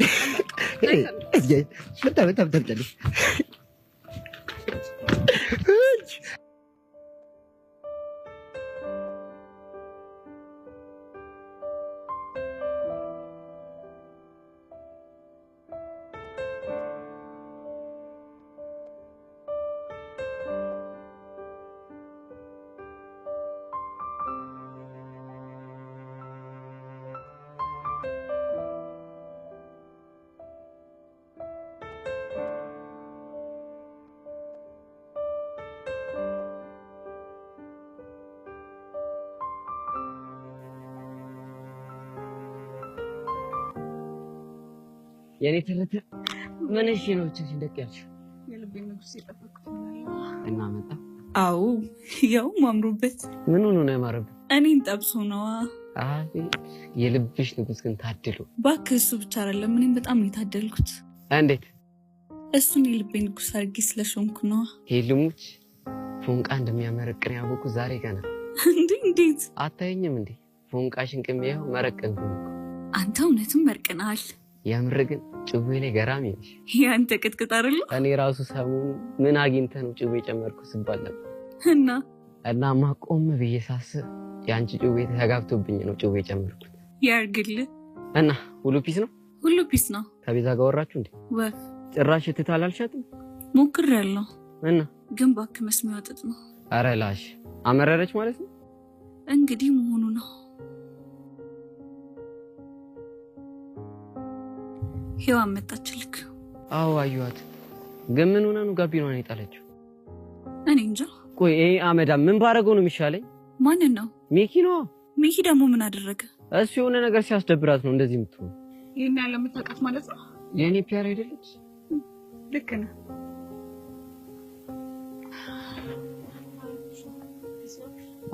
የኔ ትርትር ምን እሺ ነው ብቻሽን ደቅ ያልሽው? የልቤ ንጉስ የጠበቅኩት እና መጣ? አዎ፣ ያውም አምሮበት። ምን ሆኖ ነው ያማረበት? እኔን ጠብሶ ነዋ። አቤት የልብሽ ንጉስ ግን ታድሎ። እባክህ እሱ ብቻ አይደለም፣ እኔም በጣም ነው የታደልኩት። እንዴት? እሱን የልቤ ንጉስ አድርጌ ስለሾምኩ ነዋ። ሄልሙች ፎንቃ እንደሚያመረቅን ያወኩ ዛሬ ገና። እንዴ እንዴት? አታየኝም እንዴ? ፎንቃሽን ቅሜ ይኸው መረቀንኩ። አንተ እውነትም መርቅናል። የምር ግን ጭዌ ላይ ገራሚ ነሽ። ያንተ ቅጥቅጥ አይደለ? እኔ ራሱ ሰሞኑን ምን አግኝተህ ነው ጭዌ ጨመርኩ ስባል ነበር። እና እናማ ቆም ብዬ ሳስብ የአንቺ ጭዌ ተጋብቶብኝ ነው ጭዌ ጨመርኩት። ያርግልህ። እና ሁሉ peace ነው? ሁሉ peace ነው። ከቤዛ ጋር ወራችሁ እንዴ? ወፍ ጭራሽ እትት አላልሻትም? ሞክሬያለሁ። እና ግን እባክህ መስሚያው ጥጥ ነው። ኧረ ላሽ አመረረች ማለት ነው። እንግዲህ መሆኑ ነው። ሔዋን መጣችልክ? አዎ አየኋት። ግን ምን ሆና ነው ጋቢናዋን የጣለችው? እኔ እንጃ። ቆይ ይሄ አመዳ ምን ባረገው ነው የሚሻለኝ? ማንን ነው? ሚኪ ነዋ። ሚኪ ደግሞ ምን አደረገ? እሱ የሆነ ነገር ሲያስደብራት ነው እንደዚህ የምትሆነው። ይህን ያለ የምታውቃት ማለት ነው? የእኔ ፒያር አይደለች? ልክ ነህ።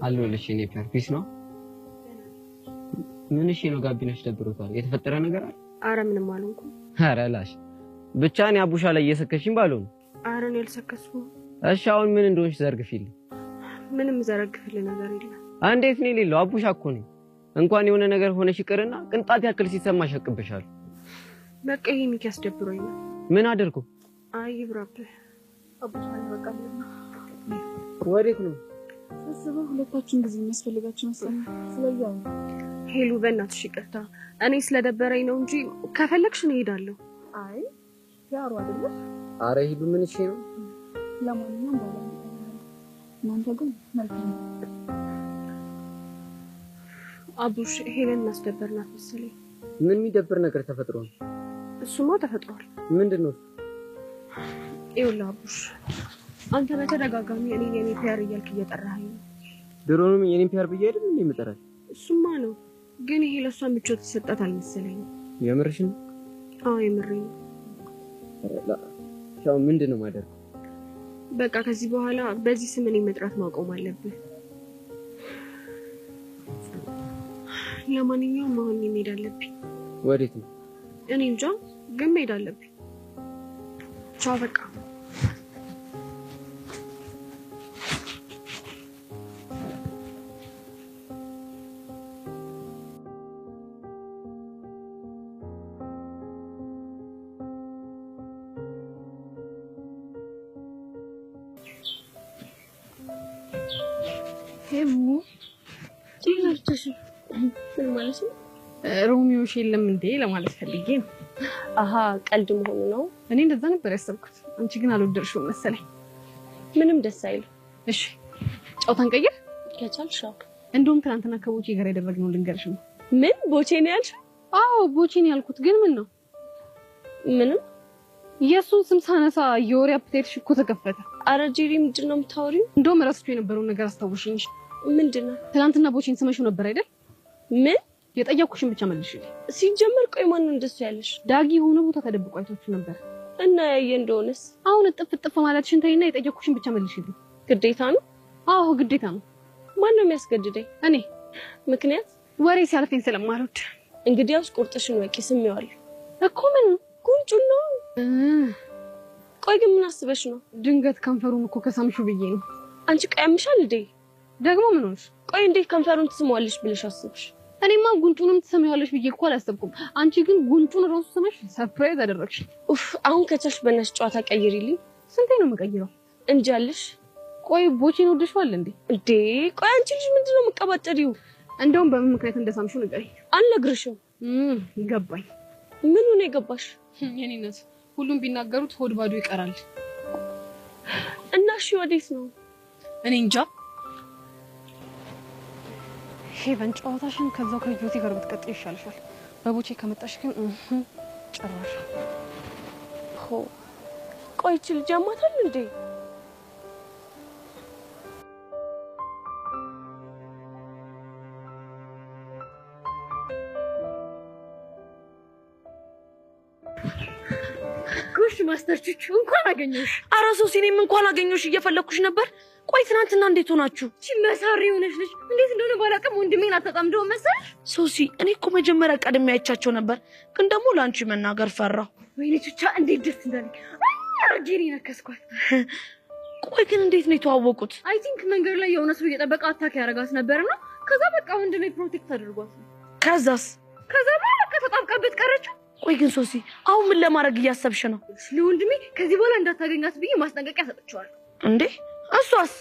አለሁልሽ የኔ ፒያር። Peace ነው። ምን እሺ ነው? ጋቢናሽ ደብሮታል? የተፈጠረ ነገር አለ? አረ ምንም አልሆንኩም። አረ ላሽ ብቻ እኔ አቡሻ ላይ እየሰከሽኝ ባልሆን። አረ እኔ አልሰከስኩም። እሺ አሁን ምን እንደሆንሽ ዘርግፊልኝ። ምንም ዘረግፍልህ ነገር የለም። እንዴት ነው የሌለው? አቡሻ እኮ ነኝ። እንኳን የሆነ ነገር ሆነሽ ይቅርና ቅንጣት ያክል ሲሰማሽ አቅብሻለሁ። በቃ ይሄ ሚኪያስ ደብሮኝ ነው። ምን አደርኩ? አይ ይብራብህ። አቡሻ በቃ ወዴት ነው? ሳስበው ሁለታችን ጊዜ የሚያስፈልጋችሁ መሰለኝ። ስለዚህ ሄሉ በእናትሽ ይቅርታ፣ እኔ ስለደበረኝ ነው እንጂ ከፈለግሽ እኔ እሄዳለሁ። አይ ያሩ አይደለ? አረ ሄሉ ምን እሺ ነው? ለማንኛውም በኋላ እናንተ ግን መልካም። አቡሽ ሄለን እናስደበርናት መሰለኝ። ምን የሚደብር ነገር ተፈጥሮ ነው? እሱማ ተፈጥሯል። ምንድን ነው? ይኸውልህ አቡሽ፣ አንተ በተደጋጋሚ እኔ የኔ ፒያር እያልክ እየጠራኸኝ ነው። ድሮንም የኔ ፒያር ብዬ አይደል እንዴ የምጠራሽ? እሱማ ነው፣ ግን ይሄ ለእሷ ምቾት ይሰጣት አልመሰለኝም። የምርሽን? አዎ የምሬን ነው። ያው ምንድን ነው የማደርገው? በቃ ከዚህ በኋላ በዚህ ስም እኔ መጥራት ማቆም አለብህ። ለማንኛውም አሁን እኔ መሄድ አለብኝ። ወዴት ነው? እኔ እንጃ፣ ግን መሄድ አለብኝ። ቻው በቃ። ምን ማለት ነው? ሮሚዮሽ የለም እንዴ ለማለት ፈልጌ ነው። አሃ ቀልድ መሆኑ ነው። እኔ እንደዛ ነበር ያሰብኩት። አንቺ ግን አልወደድሽውም መሰለኝ። ምንም ደስ አይልም። እሺ ጨዋታን ቀይር ከቻልሽ። እንደውም ትናንትና ከቦቼ ጋር ያደረግነው ልንገርሽ ነው። ምን ቦቼ ነው ያልሽው? አዎ ቦቼ ነው ያልኩት። ግን ምን ነው? ምንም። የእሱን ስም ሳነሳ የወሬ appetite ሽ እኮ ተከፈተ። አረ ጄሪ ምንድን ነው የምታወሪው? እንደውም እረስቼው የነበረውን ነገር አስታውሽኝ። ምንድን ነው? ትናንትና ቦቼን ስመሽው ነበር አይደል? ምን? የጠየኩሽን ብቻ መልሽልኝ። ሲጀመር ቆይ ማነው እንደሱ ያለሽ? ዳጊ የሆነ ቦታ ተደብቆ አይቷችሁ ነበር እና ያየ እንደሆነስ? አሁን እጥፍ እጥፍ ማለትሽን ተይና የጠየኩሽን ብቻ መልሽልኝ። ግዴታ ነው? አዎ ግዴታ ነው። ማነው የሚያስገድደኝ? እኔ። ምክንያት? ወሬ ሲያልፈኝ ስለማልወድ። እንግዲያውስ ቁርጥሽን ወቂ። ስሜዋለሁ እኮ። ምን ጉንጩን ነው። ቆይ ግን ምን አስበሽ ነው? ድንገት ከንፈሩን እኮ ከሳምሽው ብዬ ነው። አንቺ ቀያምሻል እንዴ? ደግሞ ምን ሆንሽ? ቆይ እንዴት ከንፈሩን ትስመዋለሽ ብለሽ አስብሽ? እኔማ ጉንጩንም ትሰሚዋለሽ ብዬ እኮ አላሰብኩም። አንቺ ግን ጉንጩን ራሱ ስመሽ surprise አደረግሽ። ኡፍ አሁን ከቻልሽ በእናትሽ ጨዋታ ቀይሪልኝ። ስንቴ ነው የምቀይረው? እንጃልሽ። ቆይ ቦቼን ወደሽዋል እንዴ? እንዴ ቆይ አንቺ ልጅ ምንድን ነው የምትቀባጠሪው? እንደውም በምን ምክንያት እንደሳምሽው ንገሪኝ። አልነግርሽም። ገባኝ። ምኑ ነው የገባሽ? የኔነት ሁሉም ቢናገሩት ሆድ ባዶ ይቀራል። እና እሺ ወዴት ነው? እኔ እንጃ። ሄቨን ጨዋታሽን ከዛው ከጆቲ ጋር ብትቀጥይ ይሻልሻል። በቦቼ ከመጣሽ ግን ጭራሽ። ቆይ ይህች ልጅ ያማታል እንዴ? ጎሽ master ቹቹ እንኳን አገኘሁሽ። ኧረ ሶሲ እኔም እንኳን አገኘሁሽ፣ እየፈለኩሽ ነበር። ቆይ ትናንትና እንዴት ሆናችሁ? እቺ መሳሪ የሆነች ልጅ እንዴት እንደሆነ ባላውቅም ወንድሜን አታጣምደው መሰለሽ። ሶሲ እኔ እኮ መጀመሪያ ቀድሜ አይቻቸው ነበር፣ ግን ደግሞ ለአንቺ መናገር ፈራሁ። ወይኔ ቹቻ እንዴት ደስ እንዳለኝ አርጌ ነው የነከስኳት። ቆይ ግን እንዴት ነው የተዋወቁት? I think መንገድ ላይ የሆነ ሰው እየጠበቀ attack ያደርጋት ነበርና ከዛ በቃ ወንድሜ protect አድርጓት። ከዛስ? ከዛ በቃ ተጣብቃበት ቀረችው። ቆይ ግን ሶሲ አሁን ምን ለማድረግ እያሰብሽ ነው? ለወንድሜ ከዚህ በኋላ እንዳታገኛት ብዬ ማስጠንቀቂያ ሰጥቼዋለሁ። እንዴ እሷስ?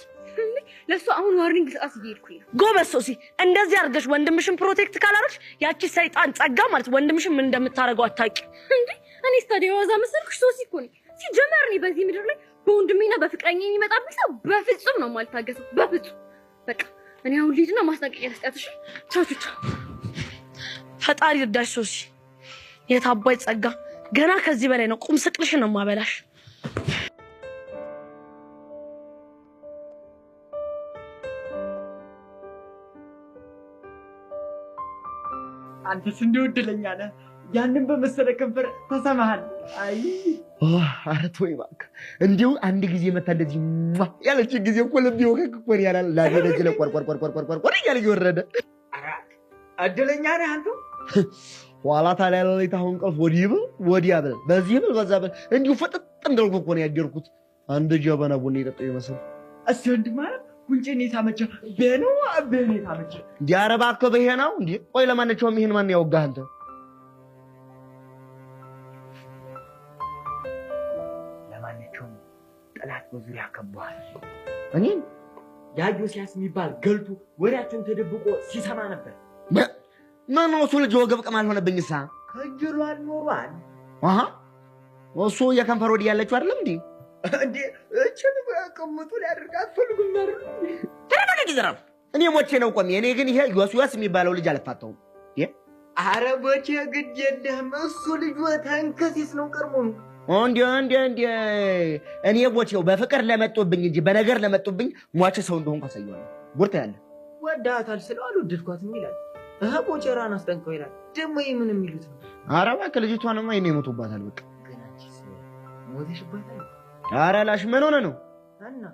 ለእሷ አሁን warning ልሰጣት እየሄድኩኝ ነው። ጎበዝ ሶሲ፣ እንደዚህ አድርገሽ ወንድምሽን protect ካላደረግሽ ያቺ ሰይጣን ጸጋ ማለት ወንድምሽን ምን እንደምታደርገው አታውቂም። እንዴ እኔስ ታዲያ የዋዛ መሰልኩሽ? ሶሲ እኮ ነኝ። ሲጀመር እኔ በዚህ ምድር ላይ በወንድሜና በፍቅረኛ የሚመጣብኝ ሰው በፍጹም ነው የማልታገሰው፣ በፍጹም። በቃ እኔ አሁን ልሂድና ማስጠንቀቂያ ልስጣት። እሺ ቻው ቻው። ፈጣሪ እርዳሽ ሶሲ። የታባይ ጸጋ ገና ከዚህ በላይ ነው። ቁም ስቅልሽ ነው የማበላሽ። አንተስ እንደው እድለኛ ነህ። ያንን በመሰለ ከንፈር ተሰማሃል። አይ ኧረ ተወኝ እባክህ። እንዲሁ አንድ ጊዜ መታ እንደዚህ ያለች ጊዜ እኮ ልቤ ወከክ እኮ ነው ያላል። ላቤ ደጅ ላይ ቆርቆር ቆርቆር ቆርቆር ቆር እያለ እየወረደ። እድለኛ ነህ አንተ። ኋላ ታዲያ ሌሊት አሁን እንቅልፍ ወዲህ ብል ወዲያ ብል በዚህ ብል በዛ ብል እንዲሁ ፍጥጥ እንዳልኩ እኮ ነው ያደርኩት። አንድ ጀበና ቡና የጠጣሁ ይመስል። እስኪ ወንድም ማለት ጉንጬን የሳመችህ በነው በኔ የሳመችህ? እንዲህ ኧረ እባክህ በይሄ ነው እንዴ? ቆይ ለማንኛውም ይሄን ማን ያወጋህ አንተ? ለማንኛውም ጠላት በዙሪያ ከቧል። እኔን ያ ዮሲያስ የሚባል ገልቱ ወሬያችን ተደብቆ ሲሰማ ነበር። ምን ነው እሱ ልጅ ወገብ ቅማል ሆነብኝሳ? ከጅሏል ኖሯል። አሃ እሱ የከንፈር ወዲህ ያለችው አይደለም እንዴ? እንዴ እችን ቅምጡ ሊያደርግ አትፈልጉም አይደል? ተረጋጋ ዘራፍ። እኔ ሞቼ ነው ቆሜ። እኔ ግን ይሄ ዮስያስ የሚባለው ልጅ አልፋታውም። አረ ቦቼ ግድ የለህም እሱ ልጅ ተንከሲስ ነው ቀድሞ ነው። እንዴ እንዴ እንዴ እኔ ቦቼው በፍቅር ለመጡብኝ እንጂ በነገር ለመጡብኝ ሟች ሰው እንደሆንኩ አሳየዋለሁ። ጉርታ ያለ ወዳታል ስለው አልወደድኳትም ይላል። እህ ቦቼራን አስጠንቀው ይላል። ደግሞ ይሄ ምን የሚሉት ነው? ኧረ እባክህ ልጅቷንማ ይኔ ሞቶባታል። በቃ ግን አንቺስ ሞተሽባታል? ኧረ ላሽ ምን ሆነ ነው? እና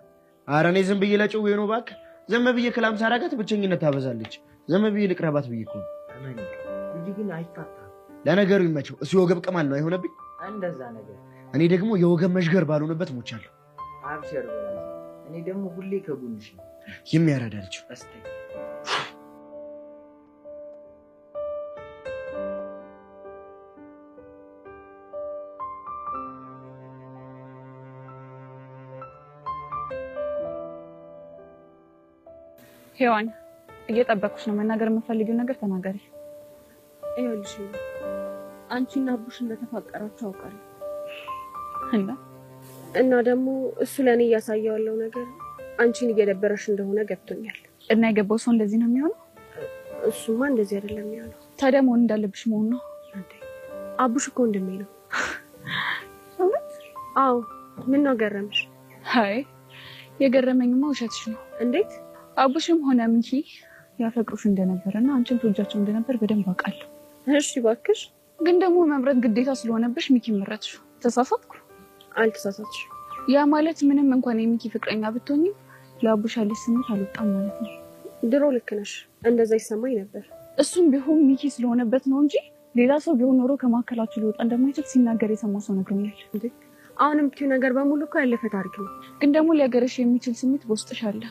ኧረ እኔ ዝም ብዬ ለጭዌ ነው እባክህ። ዝም ብዬ ክላም ሳረጋት ብቸኝነት ታበዛለች። ዝም ብዬ ልቅረባት ብዬ እኮ ነው። እመኒ ልጅ ግን አይፋታም። ለነገሩ ይመቸው። እሱ የወገብ ቅማል ነው አይሆነብኝ? እንደዛ ነገር። እኔ ደግሞ የወገብ መሽገር ባልሆነበት ሞቻለሁ። አብሽር በላት። እኔ ደግሞ ሁሌ ከጎንሽ ነኝ። የሚያረዳ ልጅ እስቲ ሔዋን እየጠበቅኩሽ ነው። መናገር የምፈልጊው ነገር ተናገሪ። ይኸውልሽ አንቺና አቡሽ እንደተፋቀራችሁ አውቃለሁ። እና ደግሞ እሱ ለእኔ እያሳየው ያለው ነገር አንቺን እየደበረሽ እንደሆነ ገብቶኛል። እና የገባው ሰው እንደዚህ ነው የሚሆነው? እሱማ እንደዚህ አይደለም የሚሆነው። ታዲያ መሆን እንዳለብሽ መሆን ነው። አቡሽ እኮ ወንድሜ ነው። እውነት? አዎ። ምን ነው ገረምሽ? አይ የገረመኝማ ውሸትሽ ነው። እንዴት? አቡሽም ሆነ ሚኪ ያፈቅሩሽ እንደነበረና አንቺም ትወጃቸው እንደነበር በደንብ አውቃለሁ። እሺ እባክሽ። ግን ደግሞ መምረጥ ግዴታ ስለሆነብሽ ሚኪ መረጥሽው። ተሳሳትኩ? አልተሳሳትሽም። ያ ማለት ምንም እንኳን የሚኪ ፍቅረኛ ብትሆኚ ለአቡሽ ያለሽ ስሜት አልወጣም ማለት ነው። ድሮ ልክ ነሽ፣ እንደዛ ይሰማኝ ነበር። እሱም ቢሆን ሚኪ ስለሆነበት ነው እንጂ ሌላ ሰው ቢሆን ኖሮ ከማከላችሁ ሊወጣ እንደማይችል ሲናገር የሰማው ሰው ነግሮኛል። እንዴ አሁን የምትይው ነገር በሙሉ እኮ ያለፈ ታሪክ ነው። ግን ደግሞ ሊያገረሽ የሚችል ስሜት በውስጥሽ አለ።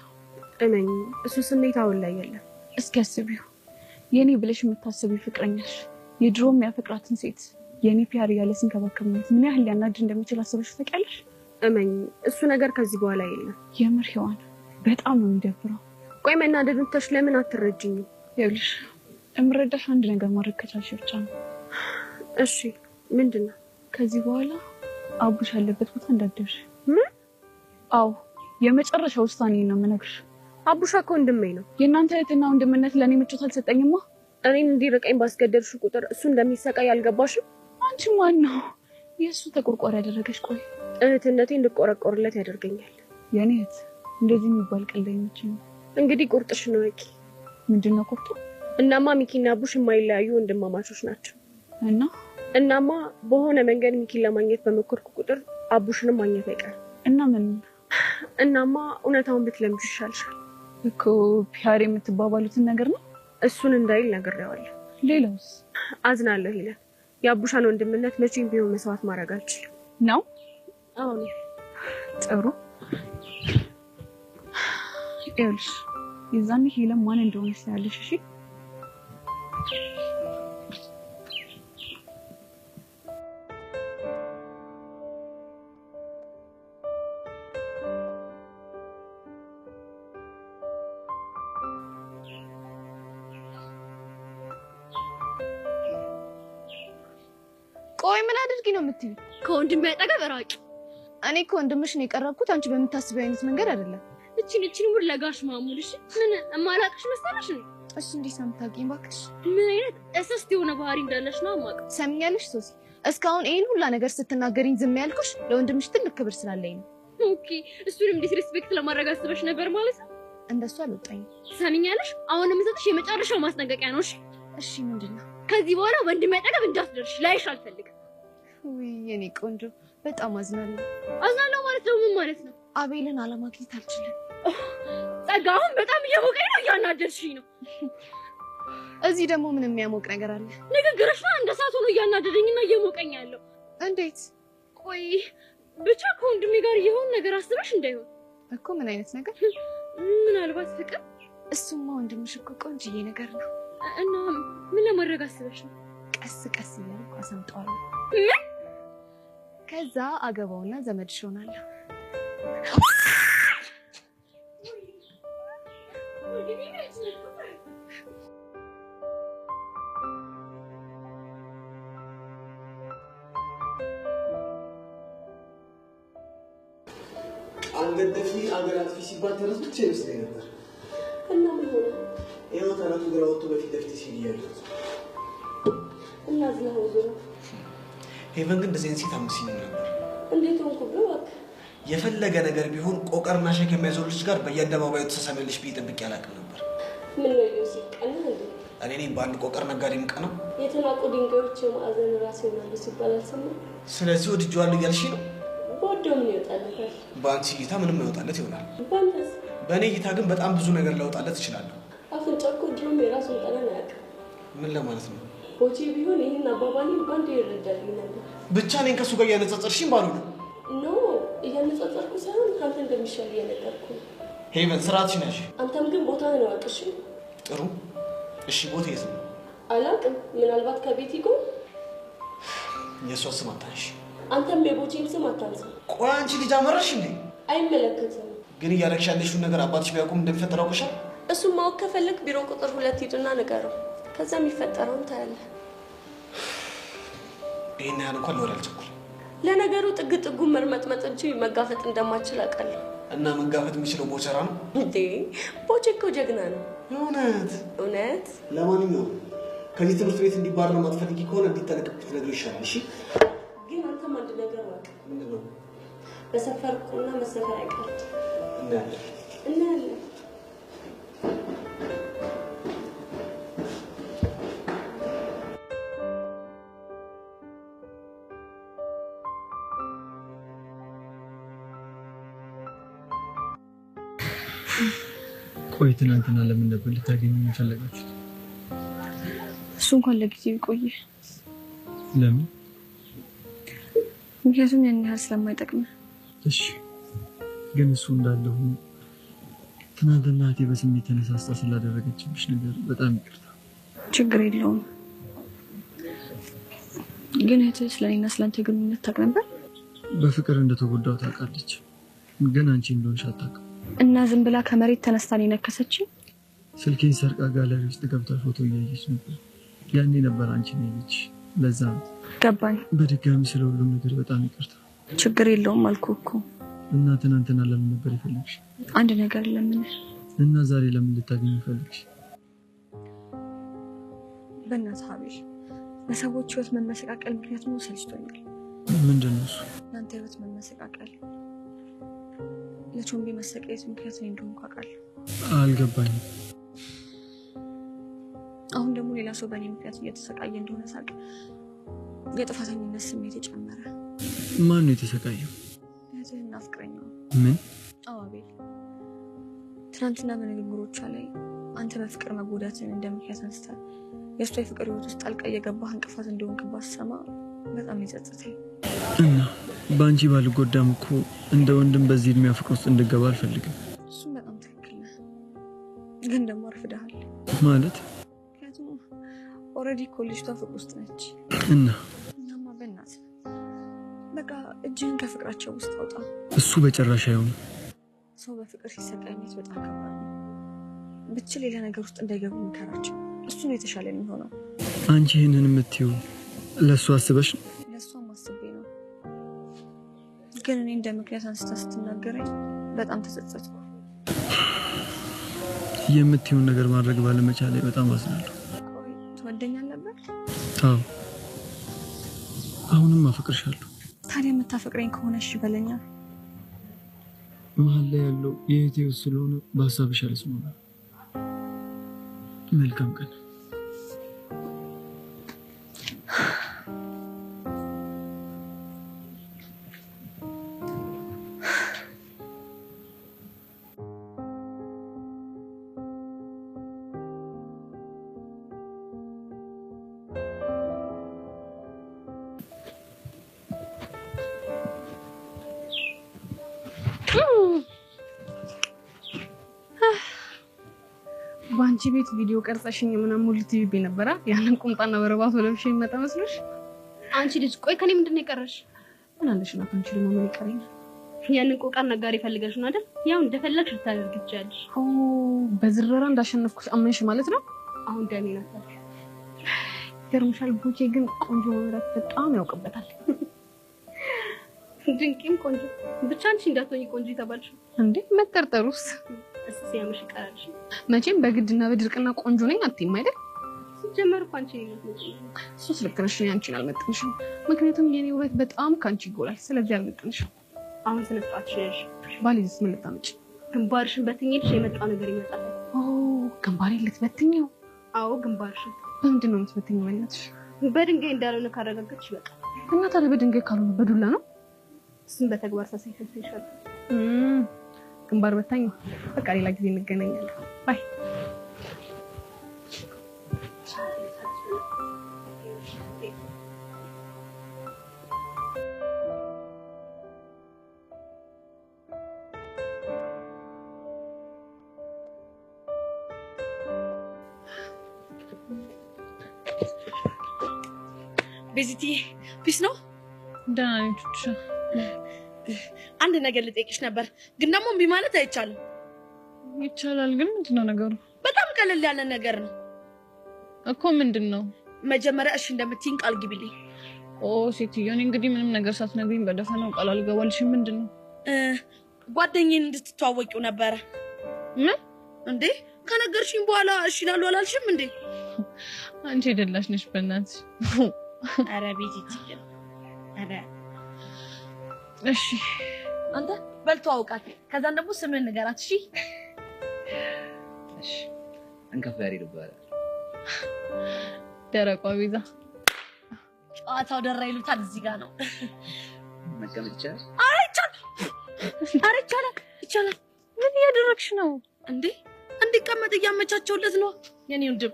እመኚ፣ እሱ ስሜት አሁን ላይ የለም። እስኪ አስቢው፣ የኔ ብለሽ የምታስቢው ፍቅረኛሽ የድሮ የሚያፈቅራትን ሴት የኔ ፒያር እያለ ሲንከባከብ ማየት ምን ያህል ሊያናድድ እንደሚችል አስበሽ ታውቂያለሽ? እመኚ፣ እሱ ነገር ከዚህ በኋላ የለም። የምር ሔዋን በጣም ነው የሚደብረው። ቆይ መናደዱን ትተሽ ለምን አትረጅኝም? ይኸውልሽ የምረዳሽ አንድ ነገር ማድረግ ከቻልሽ ብቻ ነው። እሺ ምንድን ነው? ከዚህ በኋላ አቡሽ ያለበት ቦታ እንዳትደርሺ። ምን? አዎ የመጨረሻ ውሳኔ ነው የምነግርሽ። አቡሻ እኮ ወንድሜ ነው። የእናንተ እህትና ወንድምነት ለእኔ ምቾት አልሰጠኝማ። እኔን እንዲርቀኝ ባስገደድሽው ቁጥር እሱ እንደሚሰቃይ አልገባሽም? አንቺ ማን ነው የእሱ ተቆርቋሪ ያደረገሽ? ቆይ እህትነቴ እንድቆረቆርለት ያደርገኛል። የእኔ እህት እንደዚህ የሚባል ቀልድ አይመቸኝም። እንግዲህ ቁርጥሽን እወቂ። ምንድን ነው ቁርጡ? እናማ ሚኪና አቡሽ የማይለያዩ ወንድማማቾች ናቸው። እና እናማ በሆነ መንገድ ሚኪን ለማግኘት በሞከርኩ ቁጥር አቡሽንም ማግኘት አይቀርም። እና ምን? እናማ እውነታውን ብትለምጂ ይሻልሻል። እኮ ፒያር የምትባባሉትን ነገር ነው። እሱን እንዳይል ነግሬዋለሁ። ሌላውስ? አዝናለሁ ይላል። የአቡሻን ወንድምነት መቼም ቢሆን መስዋዕት ማድረግ አልችልም። ነው? አዎ። ጥሩ። ይኸውልሽ የዛኔ ሄለን ማን እንደሆነች ታያለሽ። እሺ ቆይ ምን አድርጊ ነው የምትይው? ከወንድሜ አጠገብ ራቂ። እኔ እኮ ወንድምሽን የቀረብኩት አንቺ በምታስቢው አይነት መንገድ አይደለም። እቺን ሙድ ለጋሽ ማሙል። እሺ ምን እማላቅሽ መሰለሽ ነው? እሺ እንዴት ነው የምታውቂኝ እባክሽ? ምን አይነት እስስት የሆነ ባህሪ እንዳለሽ ነው የማውቀው። ሰምኛለሽ ሶሲ፣ እስካሁን ይሄን ሁላ ነገር ስትናገሪኝ ዝም ያልኩሽ ለወንድምሽ ትልቅ ክብር ስላለኝ ነው። Okay፣ እሱንም disrespect ለማድረግ አስበሽ ነበር ማለት ነው? እንደሱ አልወጣኝም። ሰምኛለሽ፣ አሁን የምሰጥሽ የመጨረሻው ማስጠንቀቂያ ነው። እሺ እሺ፣ ምንድን ነው? ከዚህ በኋላ ወንድሜ አጠገብ እንዳትደርሽ፣ ላይሽ አልፈልግም። ውይ የኔ ቆንጆ በጣም አዝናለሁ። አዝናለሁ ማለት ደግሞ ምን ማለት ነው? አቤልን አለማግኘት አልችልም። ጸጋ፣ አሁን በጣም እየሞቀኝ ነው፣ እያናደድሽኝ ነው። እዚህ ደግሞ ምን የሚያሞቅ ነገር አለ? ንግግርሽ ነው እንደ እሳት ሆኖ እያናደደኝና እየሞቀኝ ያለው። እንዴት? ቆይ ብቻ ከወንድሜ ጋር የሆነ ነገር አስበሽ እንዳይሆን እኮ። ምን አይነት ነገር? ምናልባት ፍቅር። እሱማ ወንድምሽ እኮ ቆንጅዬ ነገር ነው። እና ምን ለማድረግ አስበሽ ነው? ቀስ ቀስ እያልኩ አሰምጠዋለሁ። ምን? ከዛ አገባውና ዘመድሽ እሆናለሁ። አንገት ደፊ አገር አጥፊ ሲባል ተረት ብቻ ይመስለኝ ነበር። እና ምን ሆነ? ይኸው ተረቱ ግራ ወጥቶ በፊት ለፊት ሲል እያየሁት እና አዝነኸው ዞሮ። ሄቨን ግን እንደዚህ አይነት ሴት አትመስይኝም ነበር። እንዴት ሆንኩብህ እባክህ? የፈለገ ነገር ቢሆን ቆቀርና ሸክ የሚያዞር ልጅ ጋር በየአደባባዩ ትሳሳሚያለሽ ብዬ ጠብቄ አላውቅም ነበር። ምን ነው ዮሴፍ፣ ቀናህ እንዴ? እኔ ነኝ በአንድ ቆቀር ነጋዴ የምቀናው? የተናቁ ድንጋዮች የማዕዘን ራስ ይሆናሉ ሲባል አልሰማህም? ስለዚህ ወድጄዋለሁ እያልሽ ነው? በወደው ምን ይወጣለታል? በአንቺ እይታ ምንም አይወጣለት ይሆናል። በአንተስ? በእኔ እይታ ግን በጣም ብዙ ነገር ላወጣለት እችላለሁ። አፍንጫ እኮ ድሮም የራሱን ጠረን አያውቅም። ምን ለማለት ነው? ቦቼ ቢሆን ይህን አባባሌን በአንዴ ይረዳልኝ ነበር። ብቻ እኔን ከእሱ ጋር እያነጻጸርሽኝ ባልሆነ። No እያነጻጸርኩ ሳይሆን ከአንተ እንደሚሻል እየነገርኩ ነው። ሄቨን ስርዓትሽን ያዥ። አንተም ግን ቦታህን እወቅ እሺ? ጥሩ እሺ። ቦታ የት ነው? አላውቅም። ምናልባት ከቤቲ ጎን። የእሷ ስም አታንሺ። አንተም የቦቼን ስም አታንሳ። ቆይ አንቺ ልጅ አመረርሽ እንዴ? አይመለከትም። ግን እያደረግሽ ያለሽውን ነገር አባትሽ ቢያውቁም እንደሚፈጠር አውቀሻል? እሱን ማወቅ ከፈለግ ቢሮ ቁጥር 2 ሂድና ንገረው። ከዛ የሚፈጠረውን ታያለህ። ይህን ያህል እንኳን ለወሬ አልቸኩልም። ለነገሩ ጥግ ጥጉን መርመጥመጥ እንጂ መጋፈጥ እንደማችል አውቃለሁ። እና መጋፈጥ የሚችለው ቦቸራ ነው እንዴ? ቦቼ እኮ ጀግና ነው። እውነት እውነት። ለማንኛውም ከዚህ ትምህርት ቤት እንዲባረር ማትፈልጊ ከሆነ እንዲጠነቀቅ ብትነግሪው ይሻላል። እሺ። ግን አንተም አንድ ነገር እወቅ። ምንድን ነው? በሰፈር ቁና መሰፈር አይቀርም። እናያለን እናያለን። ቆይ ትናንትና ለምን ነበር ልታገኙ የፈለጋችሁት? እሱ እንኳን ለጊዜው ይቆይ። ለምን? ምክንያቱም ያን ያህል ስለማይጠቅም። እሺ፣ ግን እሱ እንዳለ ሆኖ ትናንትና እህቴ በስሜት ተነሳስታ ስላደረገችብሽ ነገር በጣም ይቅርታ። ችግር የለውም። ግን እህትህ ስለኔና ስለአንተ ግንኙነት ታውቅ ነበር? በፍቅር እንደተጎዳው ታውቃለች፣ ግን አንቺ እንደሆንሽ አታውቅም። እና ዝም ብላ ከመሬት ተነስታ ነው የነከሰችኝ? ስልኬን ሰርቃ ጋለሪ ውስጥ ገብታ ፎቶ እያየች ነበር። ያኔ ነበር አንቺን ያየች። ለዛ ነው። ገባኝ። በድጋሚ ስለ ሁሉም ነገር በጣም ይቅርታ። ችግር የለውም አልኩህ እኮ። እና ትናንትና ለምን ነበር የፈለግሽ? አንድ ነገር ለምን እና ዛሬ ለምን ልታገኝ ፈለግሽ? በእናትህ አቤል፣ በሰዎች ህይወት መመሰቃቀል ምክንያት መሆን ሰልችቶኛል። ምንድን ነው እሱ? ለአንተ ህይወት መመሰቃቀል፣ ለቾምቤ መሰቃየት ምክንያት እኔ እንደሆንኩ አውቃለሁ። አልገባኝም። አሁን ደግሞ ሌላ ሰው በእኔ ምክንያት እየተሰቃየ እንደሆነ ሳውቅ የጥፋተኝነት ስሜት የጨመረ። ማን ነው የተሰቃየው? እህትህና ፍቅረኛዋ። ምን? አዎ አቤል፣ ትናንትና በንግግሮቿ ላይ አንተ በፍቅር መጎዳትን እንደ ምክንያት አንስታ የእሷ የፍቅር ህይወት ውስጥ ጣልቃ እየገባህ እንቅፋት እንደሆንክባት ስሰማ በጣም የጸጸተኝ። እና በአንቺ ባልጎዳም እኮ እንደ ወንድም በዚህ እድሜ ፍቅር ውስጥ እንድገባ አልፈልግም። እሱም በጣም ትክክል ነህ፣ ግን ደግሞ አርፍደሃል። ማለት? ምክንያቱም already እኮ ልጅቷ ፍቅር ውስጥ ነች። እና እናማ በእናትህ በቃ እጅህን ከፍቅራቸው ውስጥ አውጣ። እሱ በጭራሽ አይሆንም። ሰው በፍቅር ሲሰቃይ ማየት በጣም ከባድ ነው። ብችል ሌላ ነገር ውስጥ እንዳይገቡ ምከራቸው። እሱ ነው የተሻለ የሚሆነው። አንቺ ይህንን የምትይው ለእሱ አስበሽ ነው? ለእሷም አስቤ ነው፣ ግን እኔ እንደ ምክንያት አንስታ ስትናገረኝ በጣም ተጸጸትኩ። የምትይውን ነገር ማድረግ ባለመቻሌ በጣም አዝናለሁ። ቆይ ትወደኛል ነበር? አዎ፣ አሁንም አፈቅርሻለሁ። ታዲያ የምታፈቅረኝ ከሆነ እሺ በለኛ። መሀል ላይ ያለው የእህቴ ሕይወት ስለሆነ በሀሳብሽ አልስማማም። መልካም ቀን። በአንቺ ቤት ቪዲዮ ቀርጸሽኝ ምናምን ሙሉ ቲቪ ነበራ። ያንን ቁምጣና በረባሶ ለብሼ ይመጣ መስሎሽ? አንቺ ልጅ ቆይ ከኔ ምንድን ነው የቀረሽ? ምን አለሽ እና አንቺ ደግሞ ምን ይቀረኛል? ያንን ቆቃር ነጋሪ ፈልገሽ ነው አይደል? ያው እንደፈለግሽ ልታደርጊ ትችያለሽ። ኦ በዝረራ እንዳሸነፍኩሽ አመንሽ ማለት ነው። አሁን ደሜን አታልፊ። ይገርምሻል፣ ቦቼ ግን ቆንጆ መምረጥ በጣም ያውቅበታል። ድንቅም ቆንጆ ብቻ አንቺ እንዳትሆኚ ቆንጆ የተባልሽው እንዴ? መጠርጠሩስ እሱ ሲያምሽ ይቀራልሽ። መቼም በግድና በድርቅና ቆንጆ ነኝ አትይም አይደል? ሲጀመር እኮ አንቺ ነኝ የምትመጪው። እሱስ ልክ ነሽ። እኔ አንቺን አልመጥንሽም፣ ምክንያቱም የኔ ውበት በጣም ከአንቺ ይጎላል። ስለዚህ አልመጥንሽም። አሁን ስነ ስርዓትሽን ያዥ። ባልይዝስ ምን ልታመጪ? ግንባርሽን በትኝልሽ የመጣው ነገር ይመጣል። ኦ ግንባሬን ልትበትኝው? አዎ ግንባርሽን። በምንድን ነው የምትበትኝው? በእናትሽ በድንጋይ እንዳልሆነ ካረጋገጥሽ ይበቃል። እና ታዲያ በድንጋይ ካልሆነ በዱላ ነው? እሱን በተግባር ሳሳይሽ ይሻላል። ግንባር በታኝ። በቃ ሌላ ጊዜ እንገናኛለን። Bye። ቤዚቲ peace ነው? ደህና ነኝ ቹቻ። አንድ ነገር ልጠይቅሽ ነበር፣ ግን ደግሞ እምቢ ማለት አይቻልም። ይቻላል፣ ግን ምንድን ነው ነገሩ? በጣም ቀለል ያለ ነገር ነው እኮ። ምንድን ነው? መጀመሪያ እሺ እንደምትይኝ ቃል ግቢልኝ። ኦ ሴትዮ፣ እኔ እንግዲህ ምንም ነገር ሳትነግሪኝ በደፈናው ቃል አልገባልሽም። ምንድን ነው? ጓደኛዬን እንድትተዋወቂው ነበረ። ምን? እንዴ ከነገርሽኝ በኋላ እሺ እላለሁ አላልሽም እንዴ? አንቺ የደላሽ ነሽ በእናትሽ። ኧረ ቤዚቲ፣ ኧረ እሺ አንተ በል ተዋውቃት፣ ከዛን ደግሞ ስምህን ንገራት። እሺ እሺ። እንከፍ ያሬድ ይባላል። ደረቋ ቤዛ። ጨዋታው ደራ ይሉታል እዚህ ጋር ነው። መቀመጥ ይቻላል? ኧረ ይቻላል፣ ኧረ ይቻላል፣ ይቻላል። ምን እያደረግሽ ነው እንዴ? እንዲቀመጥ እያመቻቸውለት ነው። የኔ ወንድም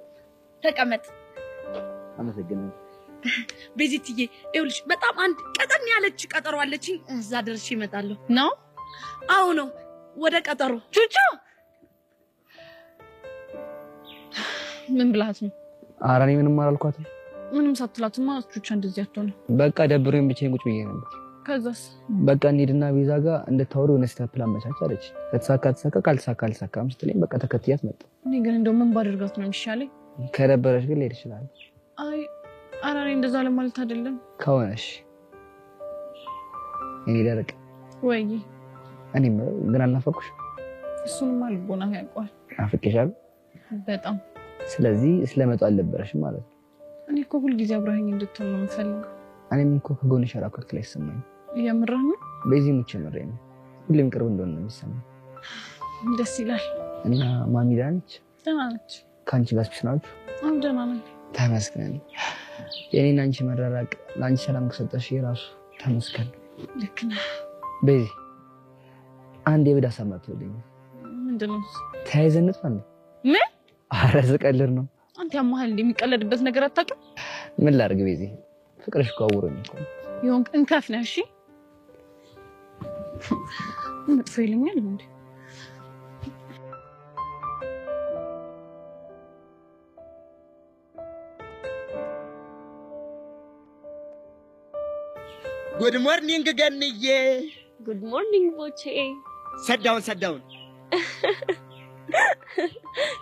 ተቀመጥ። አመሰግናለሁ። ቤዚትዬ ይኸውልሽ በጣም አንድ ቀጠን ያለች ቀጠሮ አለችኝ። እዛ ደርሼ እመጣለሁ። ነው? አዎ ነው። ወደ ቀጠሮ። ቹቹ ምን ብላት ነው? ኧረ እኔ ምንም አላልኳትም። ምንም ሳትላትማ ቹቻ እንደዚህ አትሆንም። በቃ ደብሮኝ ብቻዬን ቁጭ ብዬ ነበር። ከዛስ? በቃ እንሂድና ቤዛ ጋር እንድታወሩ የሆነ step ላመቻች አለች። ከተሳካ ተሳካ፣ ካልተሳካ አልተሳካም ስትለኝ በቃ ተከትያት መጣሁ። እኔ ግን እንደው ምን ባደርጋት ነው የሚሻለኝ? ከደበረሽ ግን ልሄድ እችላለሁ። አይ ኧረ እኔ እንደዛ ለማለት አይደለም። ከሆነሽ እኔ ደረቅ ወይ እኔ የምለው ግን አልናፈኩሽም? እሱንማ ልቦና ያውቀዋል። ናፍቄሻለሁ በጣም። ስለዚህ ስለመጣሁ አልደበረሽም ማለት ነው? እኔ እኮ ሁልጊዜ አብረኸኝ እንድትሆን ነው የምፈልገው። እኔም እኮ ከጎንሽ ራኩት ላይ ይሰማኝ። የምርህ ነው? በዚህ ሙቼ ምሬ ነው። ሁሌም ቅርብ እንደሆነ ነው የሚሰማኝ። ደስ ይላል። እና ማሚ ደህና ነች? ደህና ነች። ከአንቺ ጋር peace ናችሁ? አዎ ደህና ነን። ተመስገን። የእኔና አንቺ መራራቅ ለአንቺ ሰላም ከሰጠሽ የራሱ ተመስገን። ልክ ነህ። ቤዚ አንድ የብድ ሀሳብ መጥቶልኝ። ምንድን ነው እሱ? ተያይዘን እንጥፋ እንዴ? ምን? ኧረ ስቀልድ ነው። አንተ ያመሃል እንደ የሚቀለድበት ነገር አታውቅም። ምን ላድርግ ቤዚ፣ ፍቅርሽ እኮ አውሮኝ እኮ። የሆንክ እንከፍ ነህ። እሺ መጥፎ ይለኛል እንዴ? Good morning ገንዬ። Good morning ቦቼ። Sit down sit down።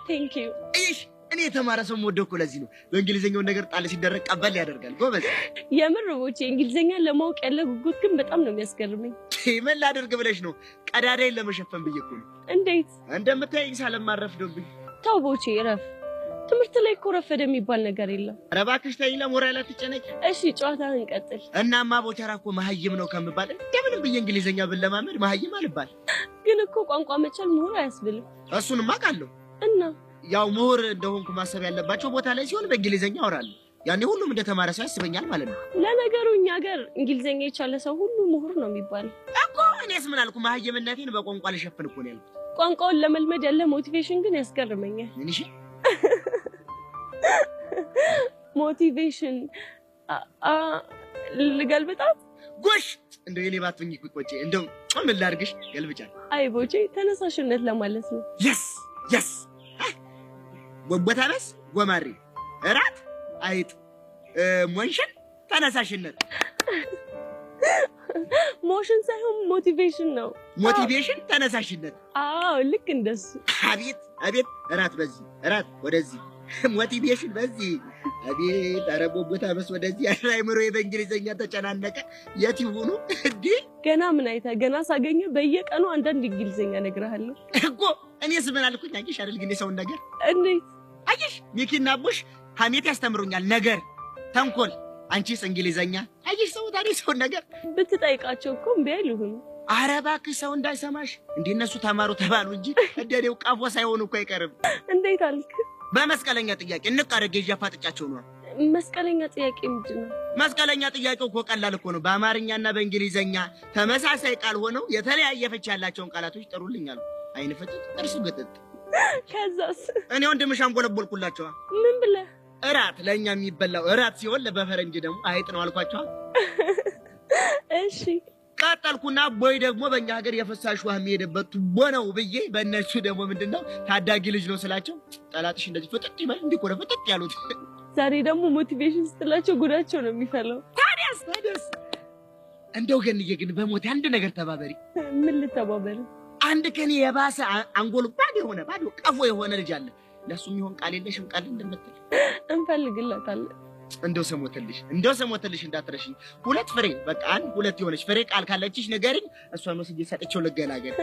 Thank you። እይሽ እኔ የተማረ ሰው የምወደው እኮ ለዚህ ነው። በእንግሊዝኛውን ነገር ጣል ሲደረግ ቀበል ያደርጋል። ጎበዝ። የምር ቦቼ፣ እንግሊዝኛ ለማወቅ ያለ ጉጉት ግን በጣም ነው የሚያስገርመኝ። ምን ላደርግ ብለሽ ነው? ቀዳዳዬን ለመሸፈን ብዬ እኮ ነው። እንዴት? እንደምታየኝ ሳልማር ረፍዶብኝ። ተው ቦቼ እረፍ። ትምህርት ላይ እኮ ረፈደ የሚባል ነገር የለም። ኧረ እባክሽ ተይኝ፣ ለሞራል አትጨነቂ። እሺ ጨዋታህን እንቀጥል። እናማ ቦቸራ እኮ መሀይም ነው ከምባል እንደምንም ብዬ እንግሊዝኛ ብለማመድ መሀይም አልባል። ግን እኮ ቋንቋ መቻል ምሁር አያስብልም። እሱንማ አውቃለሁ። እና ያው ምሁር እንደሆንኩ ማሰብ ያለባቸው ቦታ ላይ ሲሆን በእንግሊዝኛ አወራለሁ። ያኔ ሁሉም እንደተማረ ሰው ያስበኛል ማለት ነው። ለነገሩ እኛ ሀገር እንግሊዝኛ የቻለ ሰው ሁሉ ምሁር ነው የሚባለው እኮ። እኔስ ምን አልኩ? መሀይምነቴን በቋንቋ ልሸፍን እኮ ነው ያልኩት። ቋንቋውን ለመልመድ ያለ motivation ግን ያስገርመኛል። ምን? እሺ Motivation ልገልብጣት? ጎሽ እንደው የኔ ባትሆኚ እኮ ቆጬ። እንደው ምን ላድርግሽ? ገልብጫል። አይ ቦቼ፣ ተነሳሽነት ለማለት ነው። Yes yes። ቦቦታበስ ጎማሬ፣ እራት አይጥ፣ motion ተነሳሽነት። motion ሳይሆን motivation ነው። Motivation ተነሳሽነት። አዎ ልክ እንደሱ። አቤት አቤት! እራት በዚህ እራት ወደዚህ፣ motivation በዚህ። አቤት! ኧረ ቦቦታበስ ወደዚህ። ኧረ አይምሮዬ በእንግሊዘኛ ተጨናነቀ። የት ይሁኑ እንዴ? ገና ምን አይተህ ገና ሳገኘ በየቀኑ አንዳንድ እንግሊዘኛ እነግርሃለሁ እኮ። እኔስ ምን አልኩኝ? አየሽ አይደል ግን የሰውን ነገር እንዴት አየሽ? ሚኪና አቡሽ ሀሜት ያስተምሩኛል፣ ነገር ተንኮል። አንቺስ እንግሊዘኛ። አየሽ ሰው ታዲያ ሰውን ነገር ብትጠይቃቸው እኮ እምቢ አይሉህም። ኧረ እባክሽ ሰው እንዳይሰማሽ። እንደ እነሱ ተማሩ ተባሉ እንጂ እንደ እኔው ቀፎ ሳይሆኑ እኮ አይቀርም። እንዴት አልክ? በመስቀለኛ ጥያቄ እንቅ አድርጌ ይዤ አፋጥጫቸው ነዋ። መስቀለኛ ጥያቄ ምንድን ነው? መስቀለኛ ጥያቄው እኮ ቀላል እኮ ነው። በአማርኛና በእንግሊዘኛ ተመሳሳይ ቃል ሆነው የተለያየ ፍቺ ያላቸውን ቃላቶች ጥሩልኝ አሉ። አይን ፍጥጥ፣ ጥርሱ ግጥጥ። ከዛስ? እኔ ወንድምሽ አንጎለቦልኩላቸዋ። ምን ብለህ? እራት ለእኛ የሚበላው እራት ሲሆን በፈረንጅ ደግሞ አይጥ ነው አልኳቸዋ። እሺ ቀጠልኩና ቦይ ደግሞ በእኛ ሀገር የፈሳሽ ውሃ የሚሄድበት ቱቦ ነው ብዬ በእነሱ ደግሞ ምንድነው ታዳጊ ልጅ ነው ስላቸው ጠላትሽ እንደዚህ ፍጥጥ ይበል እንዲህ እኮ ነው ፍጥጥ ያሉት። ዛሬ ደግሞ motivation ስትላቸው ጉዳቸው ነው የሚፈላው። ታዲያስ ታዲያስ እንደው ገንዬ ግን በሞቴ አንድ ነገር ተባበሪ። ምን ልተባበር? አንድ ከኔ የባሰ አንጎል ባዶ የሆነ ባዶ ቀፎ የሆነ ልጅ አለ። ለሱ የሚሆን ቃል የለሽም ቃል እንደምትል እንፈልግለታለን። እንደው ስሞትልሽ እንደው ስሞትልሽ እንዳትረሽኝ። ሁለት ፍሬ በቃ አንድ ሁለት የሆነች ፍሬ ቃል ካለችሽ ንገሪኝ። እሷን ወስጄ ሰጥቼው ልገላገል።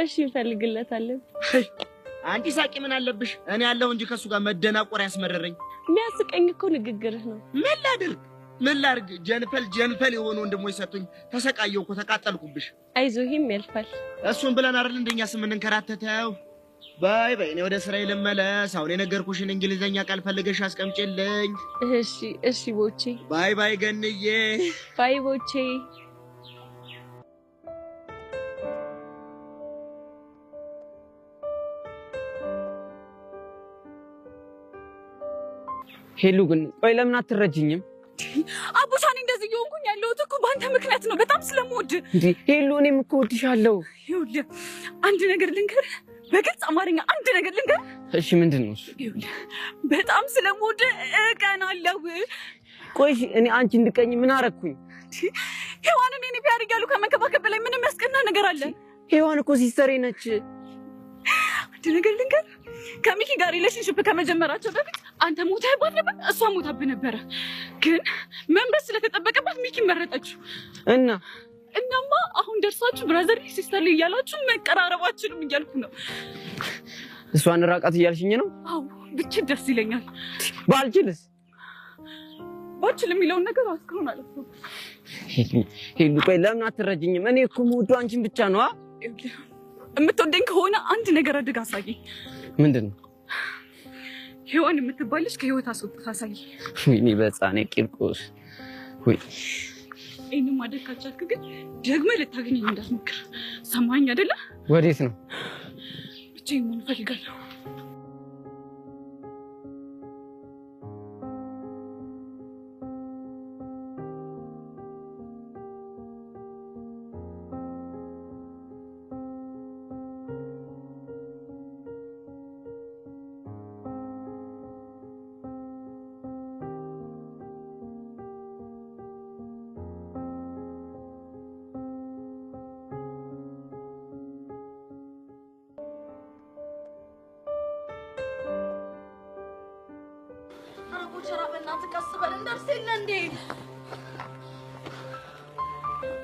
እሺ እንፈልግለታለን። አንቺ ሳቂ ምን አለብሽ? እኔ ያለሁ እንጂ ከሱ ጋር መደናቆር ያስመረረኝ። የሚያስቀኝ እኮ ንግግርህ ነው። ምን ላድርግ ምን ላድርግ? ጀንፈል ጀንፈል የሆኑ ወንድሞች ሰጡኝ። ተሰቃየሁ እኮ ተቃጠልኩብሽ። አይዞህ ይሄም ያልፋል። እሱን ብለን አይደል እንደኛ ስምንንከራተተው። Bye bye፣ እኔ ወደ ስራዬ ልመለስ። አሁን የነገርኩሽን እንግሊዘኛ ቃል ፈልገሽ አስቀምጪልኝ። እሺ እሺ ቦቼ። Bye bye ገንዬ። Bye ቦቼ። ሄሉ ግን ቆይ ለምን አትረጅኝም? አቡሻ እኔ እንደዚህ እየሆንኩኝ ያለሁት እኮ በአንተ ምክንያት ነው። በጣም ስለምወድ እንዴ ሄሉ፣ እኔም እኮ እወድሻለሁ። ይኸውልህ አንድ ነገር ልንገርህ፣ በግልጽ አማርኛ አንድ ነገር ልንገርህ። እሺ ምንድን ነው እሱ? ይኸውልህ በጣም ስለምወድ እቀናለሁ። ቆይ እኔ አንቺ እንድቀኝ ምን አረግኩኝ? ሔዋንን እኔ ቢያር እያሉ ከመንከባከብ በላይ ምንም የሚያስቀና ነገር አለ? ሔዋን እኮ sister ኤ ነች። አንድ ነገር ልንገርህ፣ ከሚኪ ጋር relationship ከመጀመራቸው በፊት አንተ ሞተህባት ነበር፣ እሷ ሞታብህ ነበረ። ግን መምረጥ ስለተጠበቀባት ሚኪ መረጠችው። እና እናማ አሁን ደርሳችሁ brotherly sisterly እያላችሁ መቀራረባችንም እያልኩ ነው። እሷን ራቃት እያልሽኝ ነው? አዎ ብችል ደስ ይለኛል። ባልችልስ? ባልችል የሚለውን ነገር እስካሁን አላሰብኩም። ሄሉ ቆይ ለምን አትረጅኝም? እኔ እኮ የምወደው አንቺን ብቻ ነው። የምትወደኝ ከሆነ አንድ ነገር አድርግ አሳየኝ። ምንድን ነው? ሔዋን የምትባልሽ ከህይወት አስወጥተህ አሳየኝ። ወይኔ በሕፃኔ ቂርቆስ ወይ ይህንን ማድረግ ካልቻልክ ግን ደግመህ ልታገኘኝ እንዳትሞክር። ሰማኸኝ አይደለ? ወዴት ነው? ብቻዬን መሆን እፈልጋለሁ።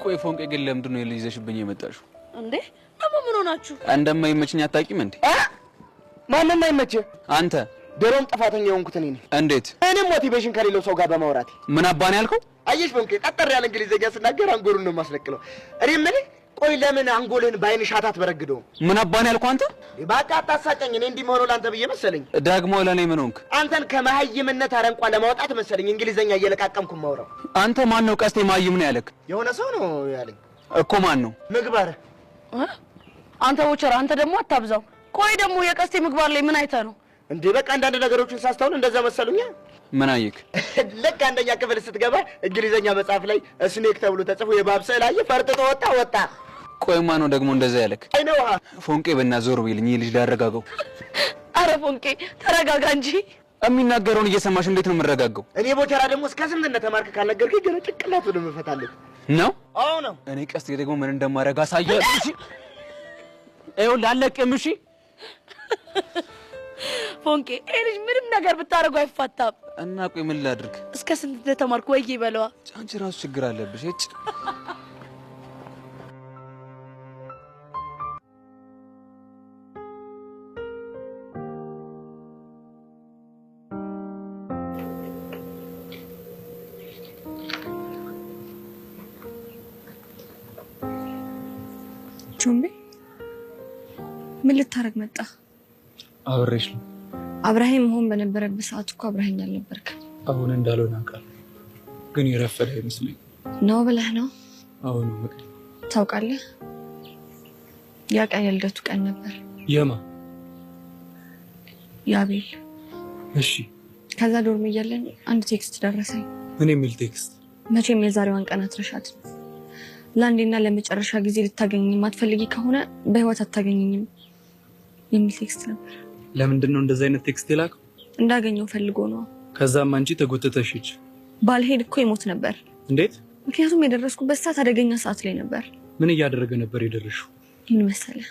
ቆይ ፎንቄ ግን ለምንድን ነው ይዘሽብኝ የመጣሽው? እንዴ ደግሞ ምን ሆናችሁ? እንደማይመችኝ አታውቂም እንዴ? ማንም አይመችህ። አንተ ድሮም ጥፋተኛ የሆንኩት እኔ ነኝ። እንዴት? እኔም motivation ከሌለው ሰው ጋር በማውራቴ። ምን አባን ያልከው? አየሽ ፎንቄ፣ ጠጠር ያለ እንግሊዘኛ ስናገር አንጎሉን ነው የማስለቅለው። እኔ የምልህ ቆይ ለምን አንጎልህን በአይን ሻታ አትበረግደውም? ምን አባን ያልከው አንተ? በቃ አታሳቀኝ። እኔ እንዲህ መሆኑ ለአንተ ብዬ መሰለኝ። ደግሞ ለእኔ ምን ሆንክ? አንተን ከመሀይምነት አረንቋ ለማውጣት መሰለኝ እንግሊዘኛ እየለቃቀምኩ የማወራው። አንተ ማን ነው ቀስቴ መሀይም ነው ያለክ? የሆነ ሰው ነው ያለኝ እኮ። ማን ነው? ምግባር። አንተ ቦቸራ፣ አንተ ደግሞ አታብዛው። ቆይ ደግሞ የቀስቴ ምግባር ላይ ምን አይተህ ነው እንዴ? በቃ አንዳንድ ነገሮችን ሳስተውል እንደዛ መሰሉኛ። ምን አየክ? ልክ አንደኛ ክፍል ስትገባ እንግሊዘኛ መጽሐፍ ላይ snake ተብሎ ተጽፎ የእባብ ስዕል አየህ፣ ፈርጥጦ ወጣ ወጣ። ቆይ ማን ነው ደግሞ እንደዛ ያለክ? አይነው ፎንቄ በእናትህ ዞር በይልኝ፣ ይህ ልጅ ላረጋጋው። አረ ፎንቄ ተረጋጋ እንጂ። የሚናገረውን እየሰማሽ እንዴት ነው የምረጋጋው? እኔ ቦቸራ ደግሞ እስከ ስንት እንደተማርክ ካልነገርከኝ ገና ጭንቅላቱን ነው የምፈታለት። ነው? አዎ ነው። እኔ ቀስቴ ደግሞ ምን እንደማደርግ አሳየህ። እሺ ይኸውልህ አለቅም። እሺ ፎንቄ ይሄ ልጅ ምንም ነገር ብታደርገው አይፋታም። እና ቆይ ምን ላድርግ? እስከ ስንት እንደተማርክ ወይ በለዋ። አንቺ ራሱ ችግር አለብሽ። እጭ ቾምቤ ምን ልታረግ መጣ? አብሬሽ ነው። አብረኸኝ መሆን በነበረበት ሰዓት እኮ አብረኸኝ አልነበርክም። አሁን እንዳልሆነ አውቃለሁ፣ ግን የረፈደ አይመስለኝም። ነው ብለህ ነው? አሁን በቃ ታውቃለህ፣ ያ ቀን የልደቱ ቀን ነበር። የማ? የአቤል። እሺ። ከዛ dorm እያለን አንድ text ደረሰኝ። ምን የሚል text? መቼም የዛሬዋን ቀን አትረሻትም። ለአንዴና ለመጨረሻ ጊዜ ልታገኘኝ የማትፈልጊ ከሆነ በህይወት አታገኘኝም የሚል text ነበር። ለምንድን ነው እንደዚህ አይነት text የላከው? እንዳገኘው ፈልጎ ነው። ከዛም አንቺ ተጎትተሽ ሂጅ። ባልሄድ እኮ ይሞት ነበር። እንዴት? ምክንያቱም የደረስኩበት ሰዓት አደገኛ ሰዓት ላይ ነበር። ምን እያደረገ ነበር የደረስሽው? ምን መሰለህ፣